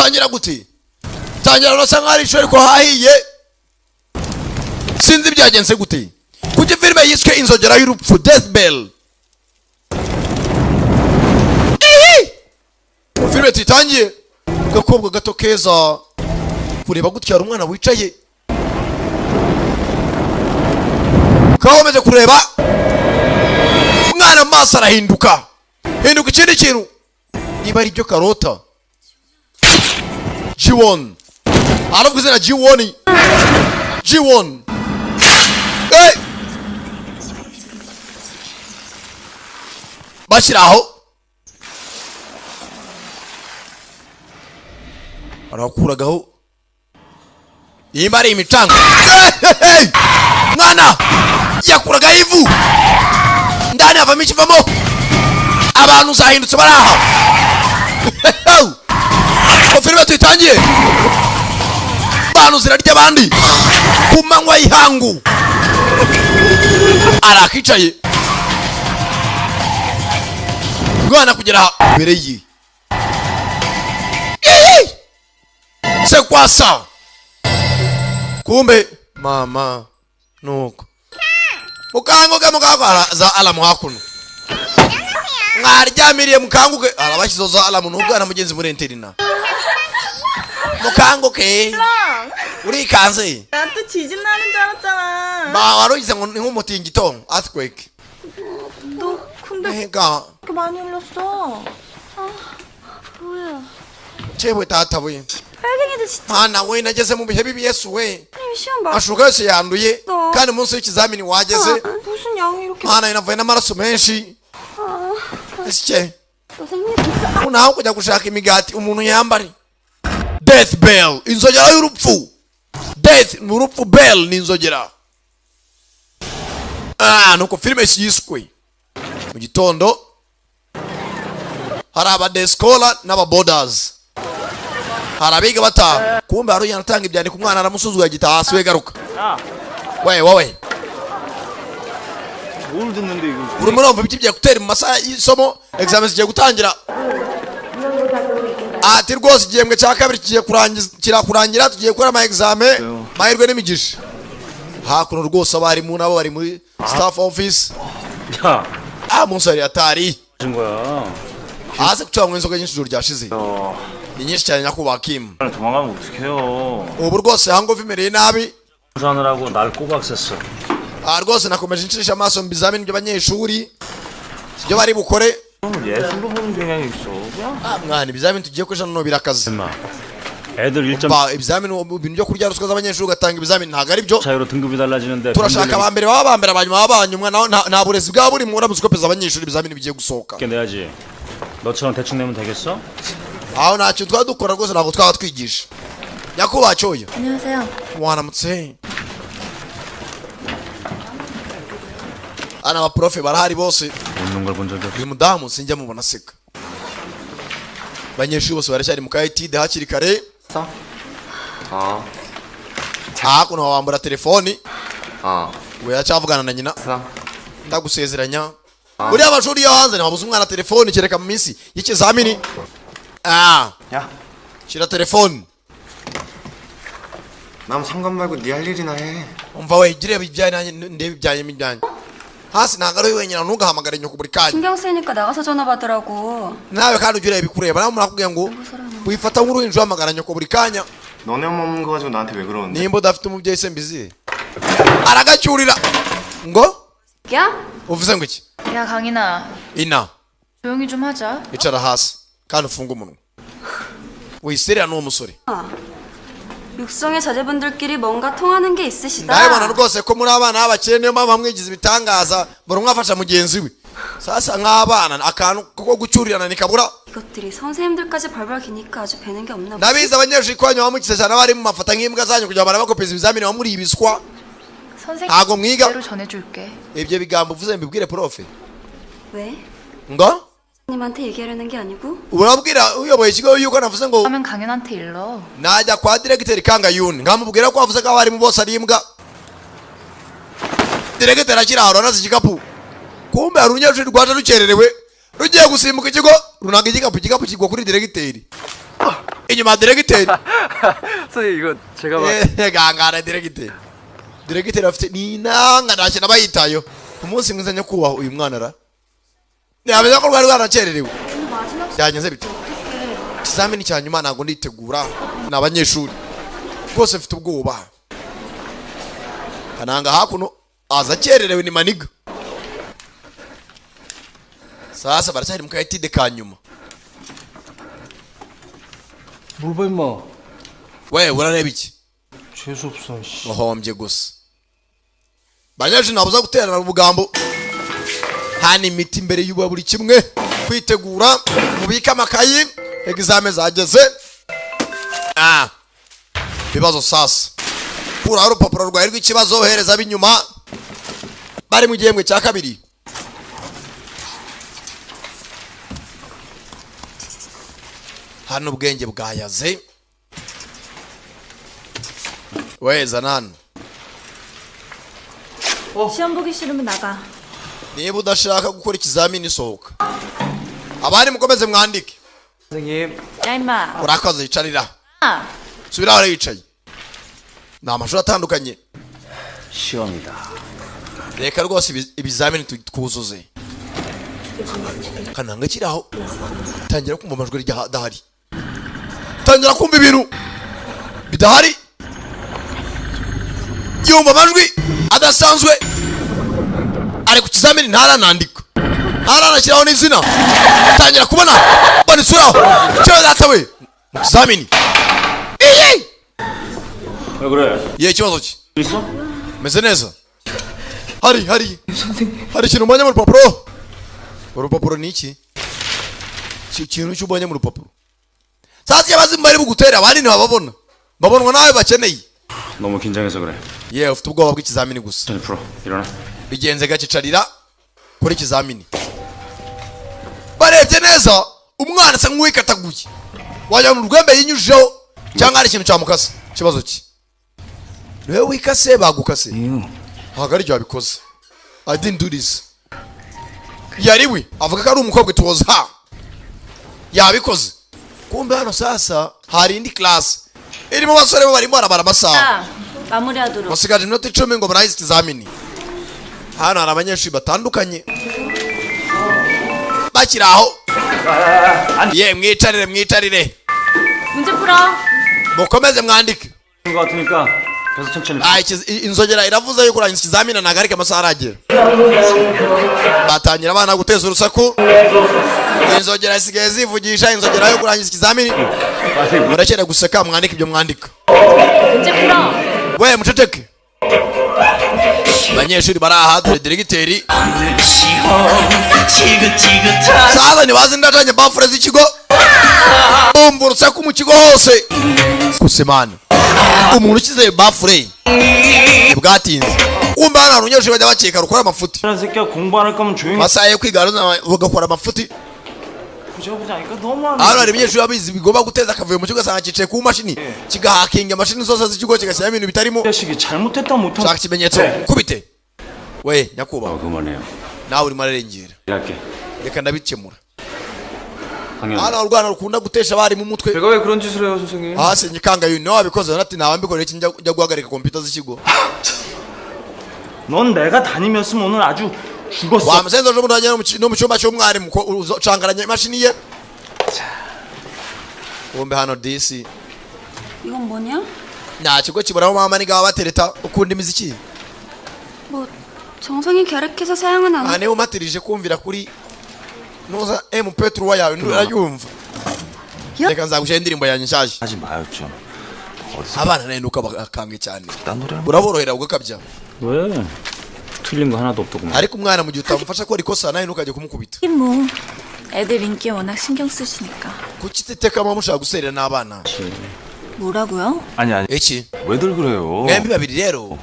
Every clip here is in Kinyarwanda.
Tangira gute? Tangira urasa nkaho ari ishuri, ariko hahiye. Sinzi byagenze gute. Kuki filime yiswe Inzogera y'Urupfu, Death Bell? Ihi! Filime tuyitangiye, gakobwa gato keza kureba gutya, hari umwana wicaye kakomeje kureba umwana, amaso arahinduka, hinduka ikindi kintu, niba ari byo karota. G1 aravuga izina G1, G1. Hey! Bashyira aho barakuragaho nimba ari imicanga. Hey, hey, hey! Mwana yakuragaho ivu, ndani havamo ikivamo, abantu zahindutse bari aha. Ko filime tuyitangiye, abantu zirarya abandi ku manywa y'ihangu. Arakicaye mwana kugera imbere ye. Ihi! Se kwasa kumbe mama nuko mukanguke, mukanguke, za alamu hakuno mwaryamiriye, mukanguke. Arabashyizeho za alamu n'ubwana mugenzi muri interina, mukanguke, urikanze. 난 또 지진 나는 줄 알았잖아. Ma wari ugize ngo ni nk'umutingito, earthquake. 너 근데 Mbega. 그렇게 많이 흘렸어. 뭐야? Cewe tata we. 빨갱이들 진짜. Mana we, nageze mu bihe bibi, Yesu we. 시험 봐. Amashuka yose yanduye. No. Kandi umunsi w'ikizamini wageze. 무슨 양이 이렇게 Mana, navuye n'amaraso menshi ese. 너 생일 진짜. Naho kujya gushaka imigati umuntu yambare. Death Bell, inzogera y'urupfu. Death ni urupfu, bell ni inzogera. Ah, nuko filime yiswe. Mu gitondo hari abadeskola n'ababodas, hari abiga bataha. Kumbe hari ugenda atanga ibyandiko, umwana aramusuzugura, agita hasi. We, garuka we, wowe. 뭘 듣는데 이거? Urimo urumva ibiki bya ekuteri mu masaha y'isomo? Examen zigiye gutangira. Ati rwose igihembwe cya kabiri kigiye kurangiza, kirakurangira, tugiye gukora ama examen, mahirwe n'imigisha. Hakuno rwose abarimu nabo bari muri staff office. 야, Ah, munsi hari atari 준 거야. hasi kucanywa inzoga nyinshi ijoro ryashize. 어, Ni nyinshi cyane, nyakubahwa Kim. 도망가면 어떡해요? Ubu rwose hangover imereye nabi. 하느라고 날 꼬박 샜어. Ah, rwose nakomeje nshisha amaso mu bizamini by'abanyeshuri, ibyo bari bukore. 예술로 보는 경향이 있어. 그냥 Ah, mwana, ibizamini tugiye gukoresha noneho birakaze. 엄마. 애들 1점 Ba, ibizamini, ibintu byo kurya ruswa z'abanyeshuri ugatanga ibizamini, ntabwo ari byo. 차이로 등급이 달라지는데 Turashaka aba mbere baba bambere, abanyuma baba abanyuma. Naho nta burezi bwaba burimo uramutse ukopeza abanyeshuri ibizamini bigiye gusohoka. 게 내야지. 너처럼 대충 내면 되겠어? Aho nta kintu twaba dukora rwose, ntabwo twaba twigisha, nyakubahwa cyoya. 안녕하세요. Mwaramutse. Hano abaprofe barahari bose. 웃는 걸 본 적이 없어. Uyu mudamu sinjya mubona aseka. Abanyeshuri bose baracyari mu ka etide hakiri kare. 어, Hakuno wambura telefoni. 어, We yacyavugana na nyina. 써. Ndagusezeranya, buriya amashuri yo hanze ntiwabuza umwana telefoni kereka mu minsi y'ikizamini. Ah, 야, shyira telefoni. 남 상관 말고 네 할 일이나 해. Umva we, gireba ibyanjye nanjye ndebe ibyanjye n'ibyanjye hasi. Ntabwo ari wowe wenyine, ntugahamagare nyoko buri kanya. 신경 쓰이니까 나가서 전화 받으라고. Nawe kandi ujya ureba ibikureba. Nawe umuntu akubwiye ngo wifata nk'uruhinja uhamagara nyoko buri kanya. 너네 엄마 없는 거 가지고 나한테 왜 그러는데? Nimba udafite umubyeyi se mbizi? Aragacyurira ngo 야? uvuze ngo iki? 야 강인아 Ina. 조용히 좀 하자. Icara hasi kandi ufunge umunwa, wiserera n'uwo musore. 육성의 자제분들끼리 뭔가 통하는 게 있으시다. Ndabibona rwose ko muri abana b'abakire, niyo mpamvu mwigize ibitangaza, buri umwe afasha mugenzi we. Sasa nk'abana akantu ko gucyurirana ntikabura. 이것들이 선생님들까지 벌벌 기니까 아주 배는 게 없나 보지. Ndabizi abanyeshuri ko banywa bamukize cyane, abarimu mafata nk'imbwa zanyu kugira ngo barabakopeza ibizamini, bamuri ibiswa. 선생님대로 ntabwo mwiga. 전해줄게. Ibyo bigambo uvuze mbibwire profe? 왜? Ngo 님한테 얘기하려는 게 아니고? urabwira uyoboye ikigo yuko navuze ngo 하면 강인한테 일러. najya kwa diregiteri Kangayuni nkamubwira ko wavuze ko abarimu bose ari imbwa. Diregiteri akiri aho aranaze igikapu. Kumbe hari umunyeshuri rwaje rukererewe, rugiye gusimbuka ikigo, runaga igikapu, igikapu kigwa kuri diregiteri. Inyuma diregiteri. 선생님 이거 제가 Gangara diregiteri, diregiteri afite ni inanga, ntacyo nabayitayo. Umunsi mwiza nyakubahwa. Uyu mwana ra yamenya ko rwari rwanakererewe. Byagenze bite? Ikizamini cya nyuma ntabwo nditegura, ni abanyeshuri rwose mfite ubwoba. Kananga hakuno aza akererewe, ni maniga. Sasa baracyari mu kayatide ka nyuma. 뭘 봐, 임마. We, urareba iki? 재수 없어. 씨. Wahombye gusa. Banyeshuri ntabuza guterana ubugambo. Hano imiti imbere y'uba buri kimwe kwitegura, mubike amakayi, examen zageze. Ah, ibibazo sasa, kuraho urupapuro rwawe rw'ikibazo, ohereza ab'inyuma bari mu gihembwe cya kabiri. Hano ubwenge bwayaze. Weza nano. 시험 보기 싫으면 나가. Niba udashaka gukora ikizamini sohoka, abari mukomeze mwandike. 선생님. 야 임마. Urakoze, yicarira. 아, Subira aho yicaye. Ni amashuri atandukanye. 시험이다. Reka rwose ibizamini twuzuze. Kananga kiri aho, tangira kumva amajwi adahari, tangira kumva ibintu bidahari, yumva amajwi adasanzwe. Ari ku kizamini, ntaranandika, ntaranashyiraho n'izina, tangira kubona mbona isura cyo data we mu kizamini iyi. 왜 그래? Ye, ikibazo ki? 있어? Meze neza. Hari ikintu ubonye mu rupapuro? Urupapuro ni iki? Ikintu cy'ubonye mu rupapuro. Sasa iyo abazimu bari bugutera, abandi ntibababona, babonwa nawe bakeneye. 너무 긴장해서 그래. Yewe, ufite ubwoba bw'ikizamini gusa. 천천히 풀어. 일어나. Bigenze gake, icarira kuri ikizamini. Barebye neza, umwana asa nk'uwikataguye, wagira ngo urwembe yinyujijeho cyangwa hari ikintu cyamukase. Ikibazo ki? Niwe wikase, bagukase? Ntabwo aribyo wabikoze. I didn't do this. Yari we avuga ko ari umukobwa. It was her, yabikoze. Kumbe hano sasa hari indi class irimo abasore, bo barimo barabara amasaha. 자, 마무리하도록. Musigaje iminota 10 ngo murangize ikizamini. Hano hari abanyeshuri batandukanye bakiri aho. Ye, mwicarire, mwicarire. 문제 풀어. Mukomeze mwandike. 것 같으니까 계속 천천히. Ah, inzogera iravuze yuko urangiza ikizamini, ntabwo ariko amasaha aragera, batangira abana guteza urusaku. Inzogera isigaye zivugisha, inzogera yo kurangiza ikizamini. Murekere guseka, mwandike ibyo mwandika. 문제 풀어. We, muceceke. Abanyeshuri bari aha, dore diregiteri. Saza ntibazi ndacanye bafure z'ikigo, bumva urusaku mu kigo hose. Gusa umuntu ukize bafure ntibwatinze, kumva hano hari umunyeshuri bajya bakeka rukora amafuti. 이런 새끼야, 공부 안 할 거면 조용히 Amasaha yo kwiga bagakora amafuti. 보자 보자니까 너무하네. Hano hari abanyeshuri babizi bigomba guteza akavuyo mu kigo, ugasanga cyicaye ku mashini, kigahakinga imashini zose z'ikigo, kigashyiramo ibintu bitarimo. 자식이 잘못했다 못한 Shaka ikimenyetso kubite. We nyakubahwa, 그만해요. nawe urimo ararengera. 일할게. Reka ndabikemura. 당연히. Hano hari urwana rukunda gutesha abarimu umutwe. 제가 왜 그런 짓을 해요, 선생님? Hasi nyikanga yuyu niwe wabikoze. Ati naba mbikoreye iki njya guhagarika kompiyuta z'ikigo? 넌 내가 다니면서 오늘 아주 죽었어. Wa musenzi, ejo bundi wajya no mu cyumba cy'umwarimu ko ucangaranya imashini ye. Wumve hano disi. 이건 뭐냐? Nta kigo kiburamo mama niga batereta. Ukunda imiziki? 뭐 정성이 결핵해서 사용은 안 Aha niba umatirije kumvira kuri nuza MP3 yawe urayumva. Reka nzagushyira indirimbo yanjye nshyashya. 하지 마요 좀. 어디서 Abana nawe bakambwe cyane. 딴 노래 Uraborohera ugakabya. 왜? 틀린 거 하나도 없더구만. Ariko umwana mu gihe utamufasha akora ikosa, nawe ntukajye kumukubita. 뭐 애들 인기에 워낙 신경 쓰시니까. Kuki iteka muba mushaka guserera n'abana? 뭐라고요? 아니 아니. Iki? 왜들 그래요? Mwembi babiri rero.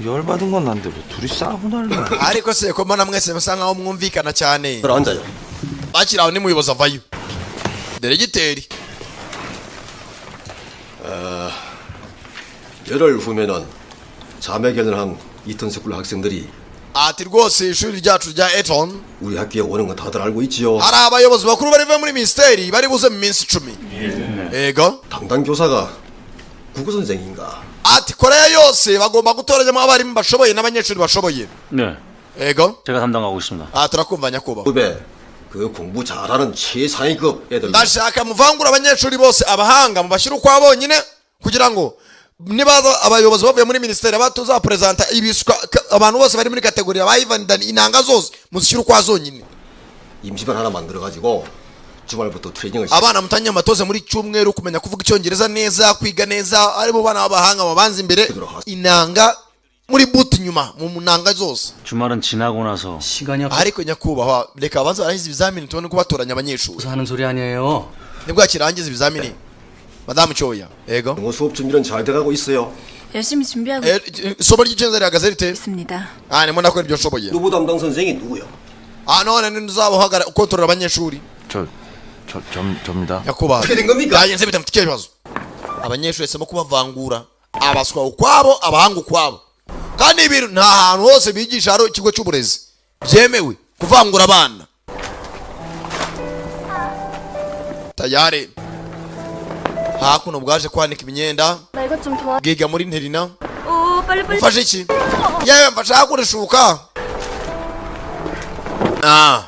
열 받은 건 난데 왜 둘이 싸우고 난리야? Ariko se ko mbona mwese musa nkaho mwumvikana cyane? 앉아요. Bakiri aho n'umuyobozi avayo, diregiteri. 열흘 후면은 자매견을 한 이턴스쿨 학생들이 Ati rwose ishuri ryacu rya Eton 우리 학교에 오는 건 다들 알고 있지요. hari abayobozi bakuru bari muri minisiteri bari buze mu minsi 10. Ego. 담당 교사가 국어 선생인가? Ati Koreya yose bagomba gutoranyamo abarimu bashoboye n'abanyeshuri bashoboye. 네. Ego. 제가 담당하고 있습니다. Ah, turakumva nyakubahwa. 후배 그 공부 잘하는 최상위급 애들 Ndashaka muvangura abanyeshuri bose abahanga mubashyire ukwa bonyine kugira ngo nibaza abayobozi bavuye muri minisiteri aba tuzaperezanta ibiswa abantu bose bari muri catégorie ba Ivan Dan inanga zose muzishyire ukwa zonyine. 임시반 하나 만들어 가지고 주말부터 트레이닝을 Abana mutangiye amatoze muri cyumweru kumenya kuvuga icyongereza neza, kwiga neza, aribo bana b'abahanga babanza imbere, inanga muri buti inyuma mu nanga zose. 주말은 지나고 나서 시간이 Ariko nyakubahwa, reka babanze barangize ibizamini tubone kubatoranya abanyeshuri. 없어서 하는 소리 아니에요. Nibwo yakirangiza ibizamini madamu cyoya. Ego. 영어 수업 준비는 잘 돼가고 있어요. 열심히 준비하고 Eh, isomo ry'icyongereza rihagaze rite? 있습니다. Ah, ndimo ndakora ibyo nshoboye. 누구 담당 선생이 누구요? Ah, none ntuzaba uhagarara ukontorora abanyeshuri? 접니다. Nyakubahwa, 어떻게 된 겁니까? Byagenze bite? Mufite ikihe kibazo? Abanyeshuri bahisemo kubavangura, abaswa ukwabo, abahanga ukwabo, kandi ibintu nta hantu hose bigisha hari ikigo cy'uburezi byemewe kuvangura abana. Tayari hakuno bwaje kwanika imyenda. 나 이것 좀 도와. Bwiga muri nterina. 오, 빨리 빨리. Mfashe iki? Yewe, mfasha hakuno ishuka. Ah.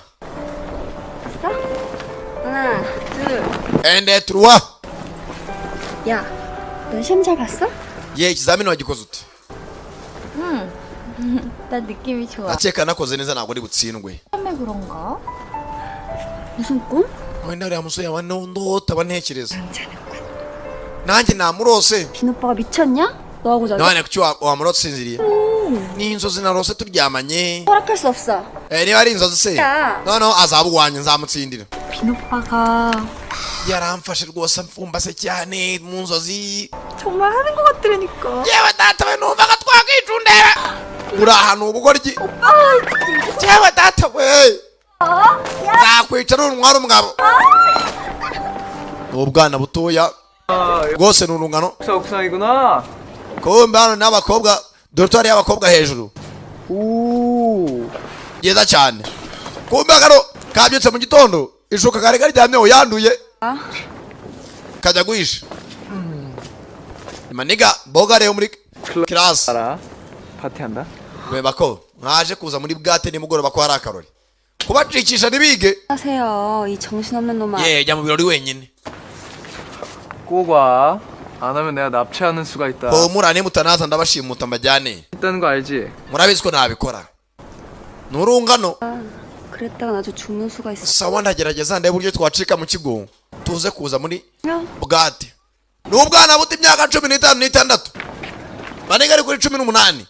하나, 둘. Un, deux, trois. 야, 넌 시험 잘 봤어? Ye, ikizamini wagikoze ute? 나 느낌이 좋아. Ndakeka nakoze neza, ntabwo ari butsindwe. 처음에 그런가? 무슨 꿈? Wenda uriya musore yaba ndota aba ntekereza nanjye namurose. 빈 오빠가 미쳤냐? 너하고 자기 None kuki wamurose usinziriye? Ni inzozi narose turyamanye. 허락할 수 없어. Eh, niba ari inzozi se Ya. Noneho azaba uwanjye, nzamutsindira. 빈 오빠가 Yaramfashe rwose amfumbase cyane mu nzozi. 정말 하는 것 같으니까. Yewe data we, numvaga twakicundera uri ahantu ubugoryi. Yewe data we, nzakwica nuntwara umugabo. Ni ubwana butoya rwose, ni urungano. 옥상이구나. Kumbe hano n'abakobwa, dortoir y'abakobwa hejuru. Byiza cyane. Kumbe kano kabyutse mu gitondo, ishuka kari karyamyeho yanduye, kajya guhisha maniga boga rero muri class. 알아. 파티한다. Reba ko mwaje kuza muri boîte nimugoroba ko hari akarori kubacikisha ntibige. 하세요. 이 정신없는 놈아. Ye, jya mu birori wenyine. 꼭 와. 안 하면 내가 납치하는 수가 있다. Humura, nimutanaza ndabashimuta mbajyane. 있다는 거 알지? Murabizi ko nabikora, ni urungano. 그랬다가 나도 죽는 수가 있어. Sawa, ndagerageza ndebe uburyo twacika mu kigo tuze kuza muri boîte. Ni ubwana buto, imyaka 15 n'itandatu, maniga ari kuri 18.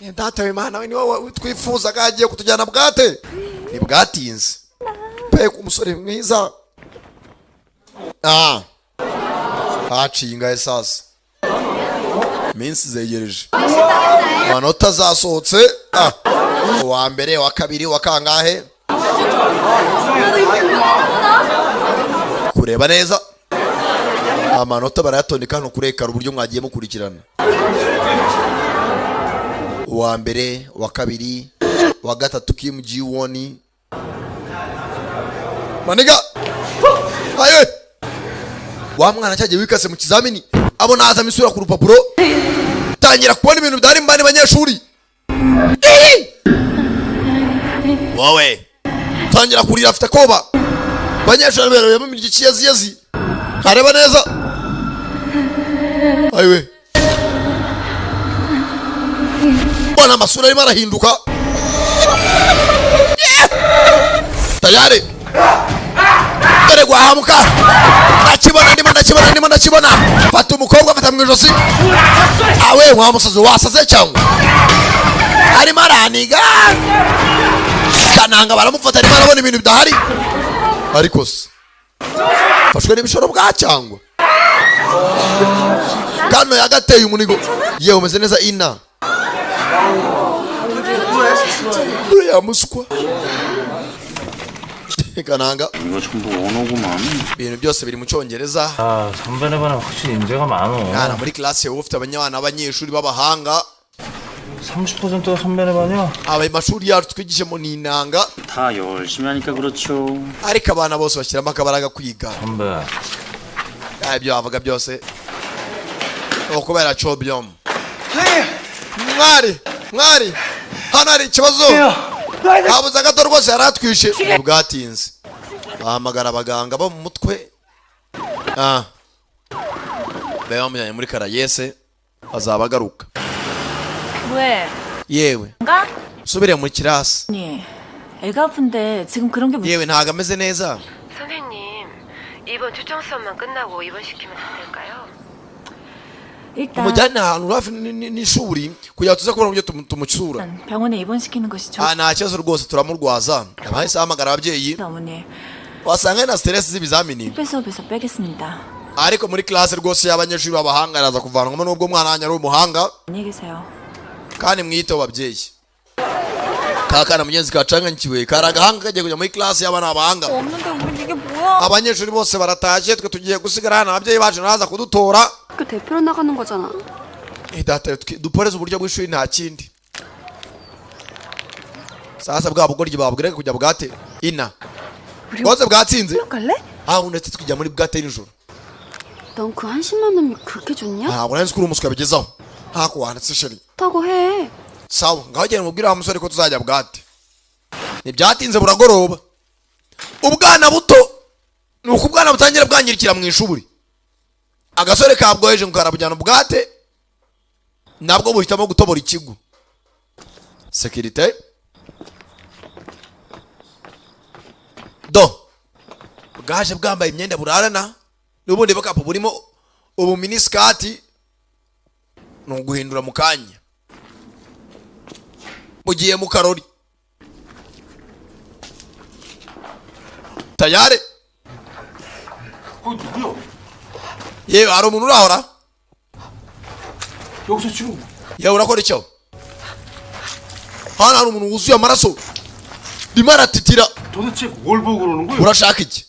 Eh, data we, mana we, ni wowe twifuzaga, agiye kutujyana boîte. Ntibwatinze mbega umusore mwiza. Ah, haciye ingahe sasa? Iminsi zegereje, amanota azasohotse. Ah, uwa mbere, uwa kabiri, uwa kangahe? Kureba neza amanota barayatondeka hano kuri écran uburyo mwagiye mukurikirana: uwa mbere, uwa kabiri, uwa gatatu Kim Ji-won. Maniga aye, wa mwana cyagiye wikase mu kizamini abona hazamo isura ku rupapuro, tangira kubona ibintu byari mu bandi banyeshuri. Ii! Wowe, tangira kurira afite akoba. Abanyeshuri bereyemo imirya ikiyaziyezi, ntareba neza. Ayiwe, mbona amasura arimo arahinduka? Tayari dore guhahamuka, ndakibona, ndimo ndakibona, ndimo ndakibona. Fata umukobwa, fata mu ijosi. Awe wa musazi, wasaze cyangwa arimo araniga kananga? Baramufata, arimo arabona ibintu bidahari, ariko se fashwe n'ibishoro bwa cyangwa kano yagateye umunigo. Yewe, umeze neza ina uriya muswa kananga. 이거 전부 언어구만. Ibintu byose biri mu cyongereza. 아, 선배네 반은 확실히 인재가 많어. Mwana, muri classe wowe ufite abanyabana b'abanyeshuri b'abahanga. 30%가 선배네 반이야. Aba amashuri yacu twigishemo ni inanga. 다 열심히 하니까 그렇죠. Ariko abana bose bashyiramo akabaraga kwiga. 선배. Ah, ibyo bavuga byose ni ukubera cobyomu. Mwari, mwari, hano hari ikibazo, habuze gato rwose yaratwishe. Bwatinze bahamagara abaganga bo mu mutwe. Ah, babe bamujyanye muri karayese, azaba agaruka. 왜? Yewe. 가? Usubire mu kirasi. 아니, 애가 아픈데 지금 그런 게 무슨 Yewe, ntabwo ameze neza. 선생님, 이번 추청 수업만 끝나고 입원시키면 안 될까요? 일단 Umujyane ahantu hafi n'ishuri kugira ngo tuze kubona uburyo tumucyura. 병원에 입원시키는 것이 좋. Ah, nta kibazo rwose, turamurwaza. Abahise bahamagara ababyeyi. 어머니, Wasanga ari na stress z'ibizamini. 특별 수업에서 빼겠습니다. Ariko muri classe rwose y'abanyeshuri b'abahanga araza kuvanwamo, nubwo umwana wanyu ari umuhanga. 안녕히 계세요. Kandi mwiteho babyeyi. Ka kana mugenzi kacanganyikiwe kari agahanga kagiye kujya muri classe y'abana b'abahanga. 없는데 우린 이게 뭐야? Abanyeshuri bose baratashye, twe tugiye gusigara hano, ababyeyi bacu ntaza kudutora. 학교 대표로 나가는 거잖아. Eh, data, duporeze uburyo bw'ishuri, nta kindi. Sasa bwa bugoryi babwira kujya bwate ina bwose bwatsinze. 갈래? Ah, undi ati tujya muri bwate nijoro. 넌 그 한심한 놈이 그렇게 좋냐? Ntabwo nari nzi ko uri umuswa bigezaho ntako wanditse, chérie. 좋다고 해. Sawa, ngaho genda mubwire wa musore ko tuzajya bwate. Ntibyatinze buragoroba. Ubwana buto ni uko ubwana butangira bwangirikira mu ishuri. Agasore kabwoheje ngo karabujyana ubwate, nabwo buhitamo gutobora ikigo. Sécurité do bwaje bwambaye imyenda burarana n'ubundi bukapu burimo ubu miniskirt, ni uguhindura mu kanya mugiye mu karori tayari. 거기 누구야? Yewe, hari umuntu urahora? 여기서 지금 Yewe, urakora icyo hano? Hari umuntu wuzuye amaraso, rimwe aratitira. 도대체 뭘 보고 그러는 거야? Urashaka iki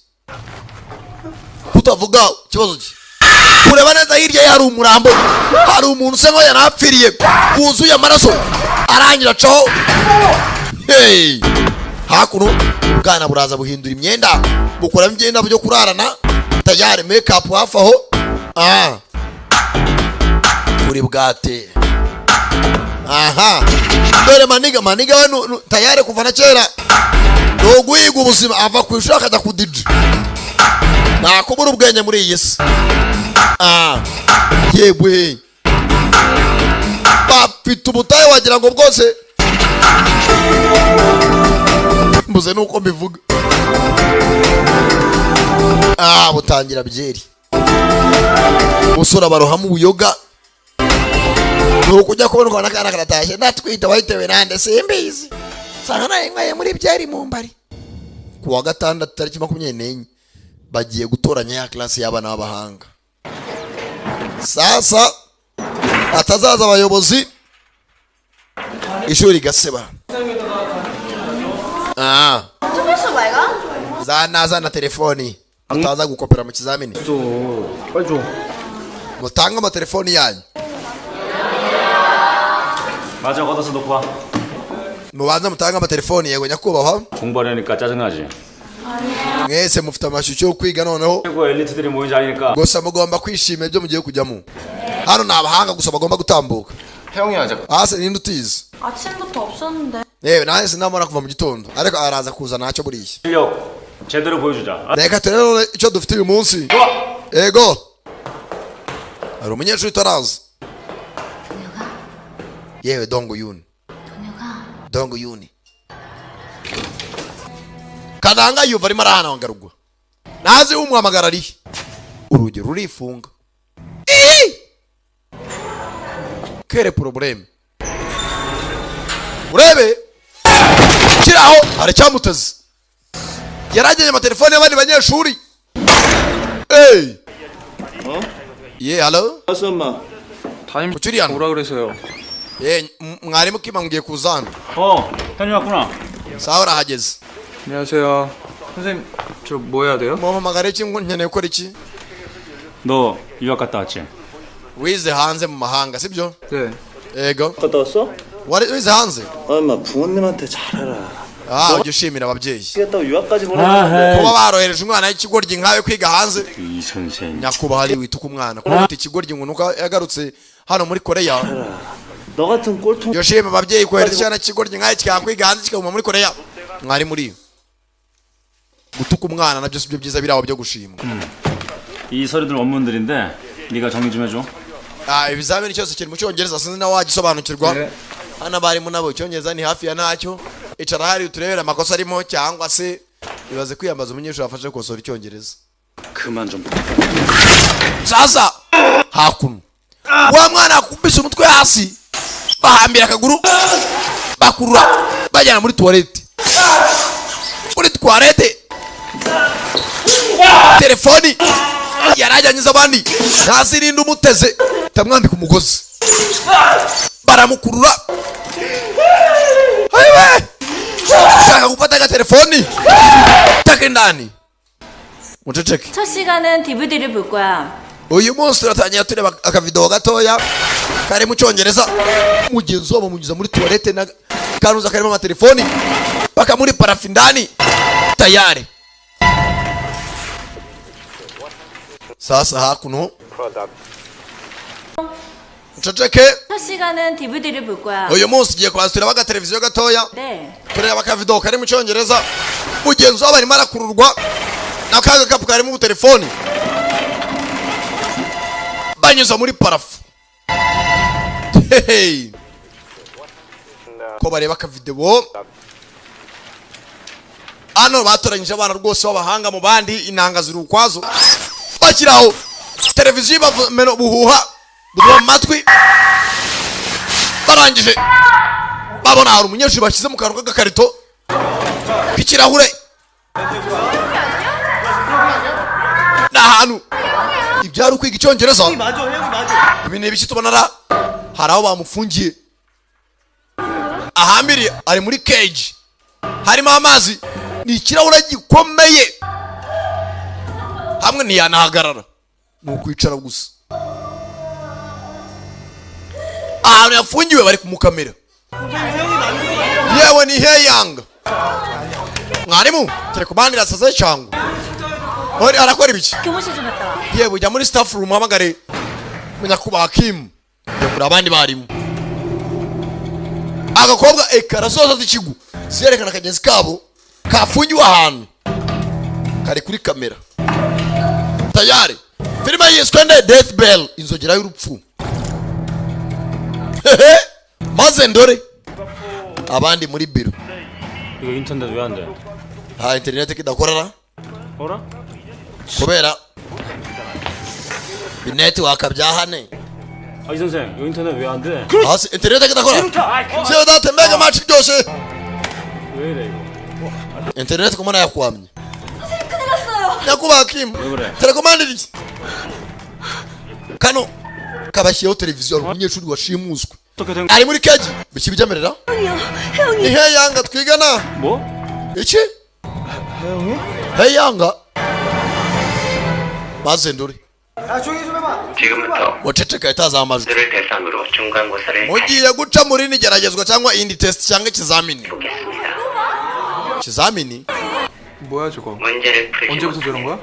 kutavuga ikibazo cye? Kureba neza hirya ye hari umurambo, hari umuntu usa nkaho yanapfiriye wuzuye amaraso, arangira acaho. Hey! Hakuno ubwana buraza buhindura imyenda, bukuramo imyenda byo kurarana, tayari make up hafi aho. Ah, kuri bwate aha, dore maniga maniga we tayari kuva na kera ni uguhiga ubuzima, ava ku ishuri akajya ku diji, nta kubura ubwenge muri iyi si. Ah, yewe, bafite ubutayu wagira ngo bwose mbuze nuko mbivuga. Ah, butangira byeri, umusore abarohamo ubuyoga, ni ukujya kubona ukabona akana karatashye ndatwite, wayitewe nande? Simbizi, nsanga nayinyweye muri byeri mu mbari. Ku wa gatandatu tariki 24 bagiye gutoranya ya classe y'abana b'abahanga. Sasa atazaza abayobozi ishuri rigaseba. Ah. Zana, zana telefoni utaza gukopera mu kizamini. 빨리 줘. Mutange amatelefoni yanyu. 맞아, 걷어서 놓고 와. Mubanze mutange amatelefoni. Yego nyakubahwa. 공부하려니까 짜증나지. Mwese mufite amashyushyu yo kwiga noneho. 최고 엘리트들이 모인 자리니까. Gusa mugomba kwishimira ibyo mugiye kujyamo. Hano ni abahanga gusa bagomba gutambuka. 태영이 하자. Hasi ninde utize? 아침부터 없었는데. Yewe, nanjye sinamubona kuva mu gitondo, ariko araza kuza ntacyo buriya. 실력 제대로 보여주자. 아, Reka turebe none icyo dufite uyu munsi. 좋아. Ego, hari umunyeshuri utaraza. Yewe, dongo yuni, dongo yuni kananga yumva arimo arahanagarurwa, ntazi umuhamagara arihe. Urugi rurifunga. Ii! Quel problème! Urebe kiraho hari icyamuteze, yaragennye amatelefone y'abandi banyeshuri. Hey! Ye, hello? 알았어 엄마. 담임 Kuki uri hano? 오라 그래서요. Ye, mwarimu Kim ambwiye kuza hano. 어, 현이 왔구나. Sawa, urahageze. 안녕하세요. 선생님 저 뭐 해야 돼요? Mumpamagara iki ngo nkeneye gukora iki? 너 유학 갔다 왔지? Wize hanze mu mahanga, sibyo? 네. Yego. 갔다 왔어? Wize hanze? 엄마 부모님한테 잘해라. Ah, ujya ushimira ababyeyi 했다고 유학까지 보내는데. Kuba barohereje umwana w'ikigoryi nkawe kwiga hanze. 이 선생. Nyakubahwa, ari wituka umwana kuba ufite ikigoryi ngo nuko yagarutse hano muri Koreya. 너 같은 꼴통 Jya ushima ababyeyi kohereza icyana cy'ikigoryi nkawe kikaba kwiga hanze, kikaguma muri Koreya. Mwari muri gutuka umwana nabyo si byo byiza biri aho byo gushimwa. 이 서류들 원문들인데 네가 정리 좀 해줘. Ah, ibizamini cyose kiri mu Cyongereza, sinzi nawe wagisobanukirwa. Hano abarimu nabo Icyongereza ni hafi ya ntacyo. Icara hari uturebere amakosa arimo, cyangwa se ibaze kwiyambaza umunyeshuri wafashe gukosora Icyongereza. 그만 좀. Sasa hakuno wa mwana akubise umutwe hasi, bahambira akaguru, bakurura bajyana muri toilette. Muri toilette telefoni yarajyanyuze abandi, ntazi ninde umuteze, tamwambika umugozi, baramukurura. Ayiwe, shaka gufata agatelefoni taka indani, muceceke. 첫 시간은 DVD를 볼 거야. Uyu munsi turatangira tureba akavidewo gatoya kari mu Cyongereza. Mugenzi wabo bamunyuza muri toilette na kanuza karimo amatelefoni, paka muri parafu indani tayari. Sasa hakuno, muceceke. 첫 시간은 DVD를 볼 거야. Uyu munsi tugiye kubanza tureba agateleviziyo gatoya, 네. tureba akavidewo kari mu Cyongereza. Mugenzi wabo arimo arakururwa na ka gakapu karimo ubutelefoni, banyuza muri parafu. Hey! Ko bareba akavidewo hano, batoranyije abana rwose b'abahanga mu bandi, inanga ziri ukwazo, bashyiraho televiziyo ibavumena ubuhuha buduha mu matwi. Barangije babona hari umunyeshuri bashyize mu kantu k'agakarito k'ikirahure. Ni ahantu ibyari ukwiga Icyongereza. Ibi ni ibiki tubona ra? Hari aho bamufungiye ahambiriye, ari muri cage, harimo amazi, ni ikirahure gikomeye, hamwe ntiyanahagarara, ni ukwicara gusa. Ahantu yafungiwe bari kumukamera. Yewe, ni Heyanga mwarimu telekomande irasaze cyangwa ori arakora ibiki? 교무실 좀 갔다 와. Yewe, ujya muri staff room uhamagare nyakubahwa Kim. Jya kure abandi barimu. Agakobwa ekara zose z'ikigo zirerekana akagenzi kabo kafungiwe ahantu kari kuri kamera tayari. Filime yiswe nde? Death Bell, inzogera y'urupfu. Hehe, maze ndore abandi muri biro. 이거 인터넷 왜 안 돼? Ha, interineti kidakorera. 어라? Kubera network byahane. 아, 이 선생 이거 인터넷 왜 안 돼? Hasi interineti kidakora sewe date, mbega match iryoshye! 왜 이래 이거? Interineti kumana yakwamye. Nyakubahwa Kim, 왜 그래? telekomande iki kano kabashyiyeho televiziyo, hari umunyeshuri washimuswe 어떻게 된? ari muri keji biki bijyamerera. Ni Heyanga twigana. 뭐? Iki Heyanga, maze ndore. 지금부터 Muceceka, itaza amajwi. 를 대상으로 중간고사를 Mugiye guca muri ni geragezwa cyangwa indi test cyangwa ikizamini. 보겠습니다. Ikizamini. 뭐야 저거? 문제를 풀지 언제부터 저런 거야?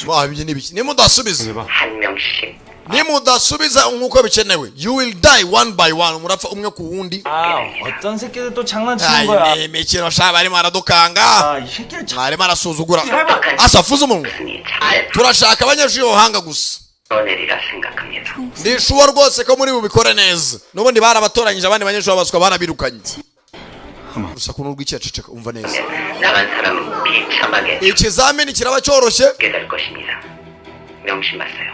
Mwa, ibyo ni ibiki? Nimudasubiza, 한 명씩 nimudasubiza nk'uko bikenewe, you will die one by one, murapfa umwe ku wundi. 아 어떤 새끼들 또 장난치는 Ay, 거야. ni imikino sha, barimo aradukanga. 아 이 새끼를 참. Mwarimo arasuzugura asafuza umunwa. 잘 Turashaka abanyeshuri b'abahanga gusa. 풀어내리라 생각합니다. Ndishuwa rwose ko muri bubikore neza. N'ubundi barabatoranyije, abandi banyeshuri babaswa barabirukanye. Urusaku n'urw'icyaceceka, umva neza. 나간 사람은 비참하게 Ikizamini kiraba cyoroshye. 죽게 될 것입니다. 명심하세요.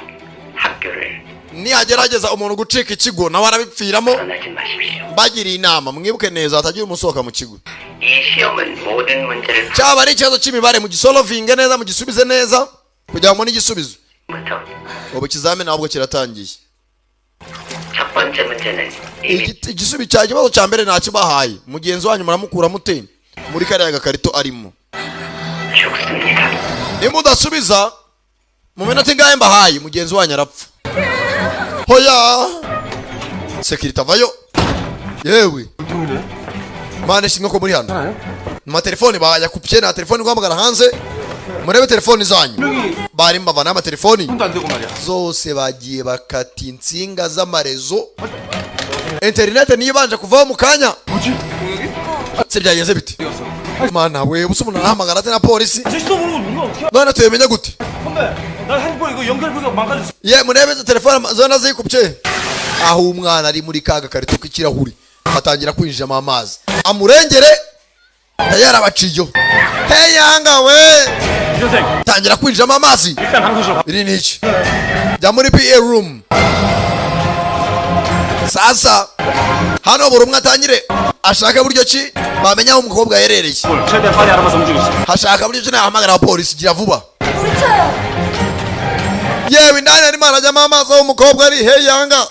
학교를 Nihagerageza umuntu gucika ikigo, nawe arabipfiramo. 떠나지 마십시오. Mbagiriye inama, mwibuke neza hatagira umusohoka mu kigo. 이 시험은 모든 문제를 Cyaba ari ikibazo cy'imibare, mugisolovinge neza, mugisubize neza kugira ngo mubone igisubizo. 부터 Ubu ikizamini ahubwo kiratangiye. 첫 번째 문제는 이미 Igisubizo cya ikibazo cya mbere ntakibahaye. Mugenzi wanyu muramukura mute muri kariya gakarito arimo? 죽습니다. Nimudasubiza mu minota ingahe mbahaye, mugenzi wanyu arapfa. Hoya, sekirite avayo. Yewe Mana ishimwe ko muri hano. Mu matelefoni bayakupye, nta telefoni guhamagara hanze. Murebe telefoni zanyu, barimo bavana amatelefoni zose, bagiye bakata insinga z'amarezo. Interinete niyo ibanje kuvaho mu kanya. Se byagenze bite? Mana we, ubusa umuntu arahamagara ate na polisi? 아저씨도 모르고 누가 어떻게 None tuyamenya gute? 선배 나 핸드폰 이거 연결부가 망가졌어. Ye, murebe izo telefone zona zikupye. Aho umwana ari muri ka gakarito k'ikirahuri atangira kwinjiramo amazi amurengere, tayari abaciyo. Hey yanga we, 이 선생 tangira kwinjiramo amazi. 일단 방송실로 가. Iri ni iki? Jya muri PA room. Sasa hano buri umwe atangire ashaka buryo ki bamenya aho umukobwa aherereye. 최대한 빨리 알아봐서 움직이시죠. Hashaka buryo ki nahamagara abapolisi. Gira vuba. Yewe, indani arimo arajyamo amazi aho umukobwa ari. Hey yanga.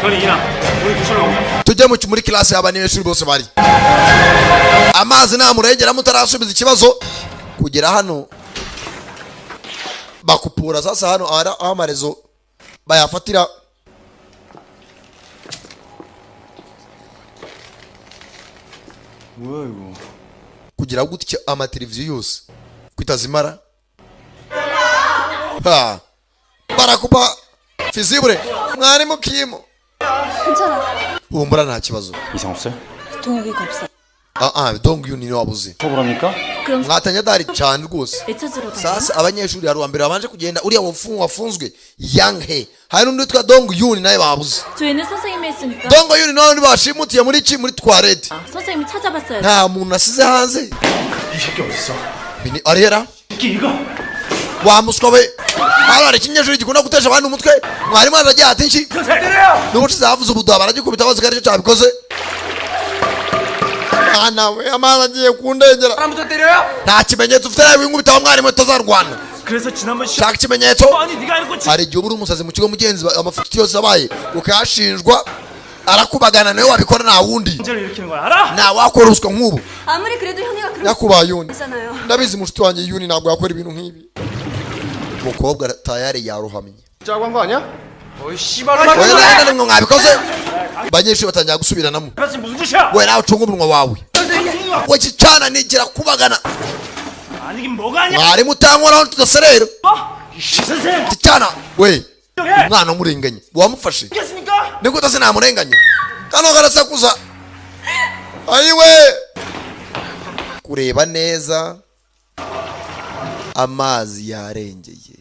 저는 이나 우리 교실로 갑니다. Tujye muri class y'abanyeshuri bose bari. Amazi namurengera mutarasubiza ikibazo. Kugera hano bakupura. Sasa hano aho amarezo bayafatira. 뭐야 이거? Kugira gutya amateleviziyo yose kwitazimara ha barakupa fizibure. Mwarimu kimo. 괜찮아. Humbura, nta kibazo. 이상 없어요? 동혁이가 없어. Ah ah, donc uyu ni wabuze. 처벌합니까? 그럼 Mwatanya dari cyane rwose. 내 찾으러 다녀. Sasa abanyeshuri, hari uwa mbere babanje kugenda, uriya wafunzwe Yang He, hari n'undi witwa Dong Yun nawe babuze. 조이는 선생님이 했으니까. Dong Yun nawe undi bashimutiye muri ki, muri toilette. 선생님이 찾아봤어요. Nta muntu asize hanze. 이 새끼 어딨어? Bini arihera. 새끼 이거 Wa muswa we, hano hari ikinyeshuri gikunda gutesha abandi umutwe. Mwarimu aragiye ati nshi n'ubushize havuze ubuduha, baragikubita bazi ko aricyo cyabikoze. Mwana we, amazi agiye kundengera. 사람부터 때려요? Nta kimenyetso ufite nawe winkubita wa mwarimu, utazarwana. 그래서 지난번 시험 Shaka ikimenyetso. 아니 네가 알고 지 Hari igihe uba uri umusazi mu kigo mugenzi, amafuti yose abaye ukayashinjwa, arakubagana. Nawe wabikora, nta wundi. 문제를 일으키는 거야 알아? Nta wakora ubuswa nk'ubu. 아무리 그래도 현이가 그런 Nyakubahwa Yuni, 잖아요. ndabizi mushuti wanjye Yuni ntabwo yakora ibintu nk'ibi. Umukobwa tayari yarohamye. 짜고 한 거 아니야? 어이 씨발. Oya, nawe nimwe mwabikoze. Abanyeshuri batangira gusubiranamo. 그래서 무슨 짓이야? We, nawe ucunga umunwa wawe we, kicana nigira kubagana. 아니 이게 뭐가 아니야? Mwarimu utankoraho tudaserera. 이 선생 Kicana we, 해 umwana umurenganye wamufashe. 알겠습니까? Niko utase namurenganya, kano karasakuza. Ayiwe, kureba neza, amazi yarengeye,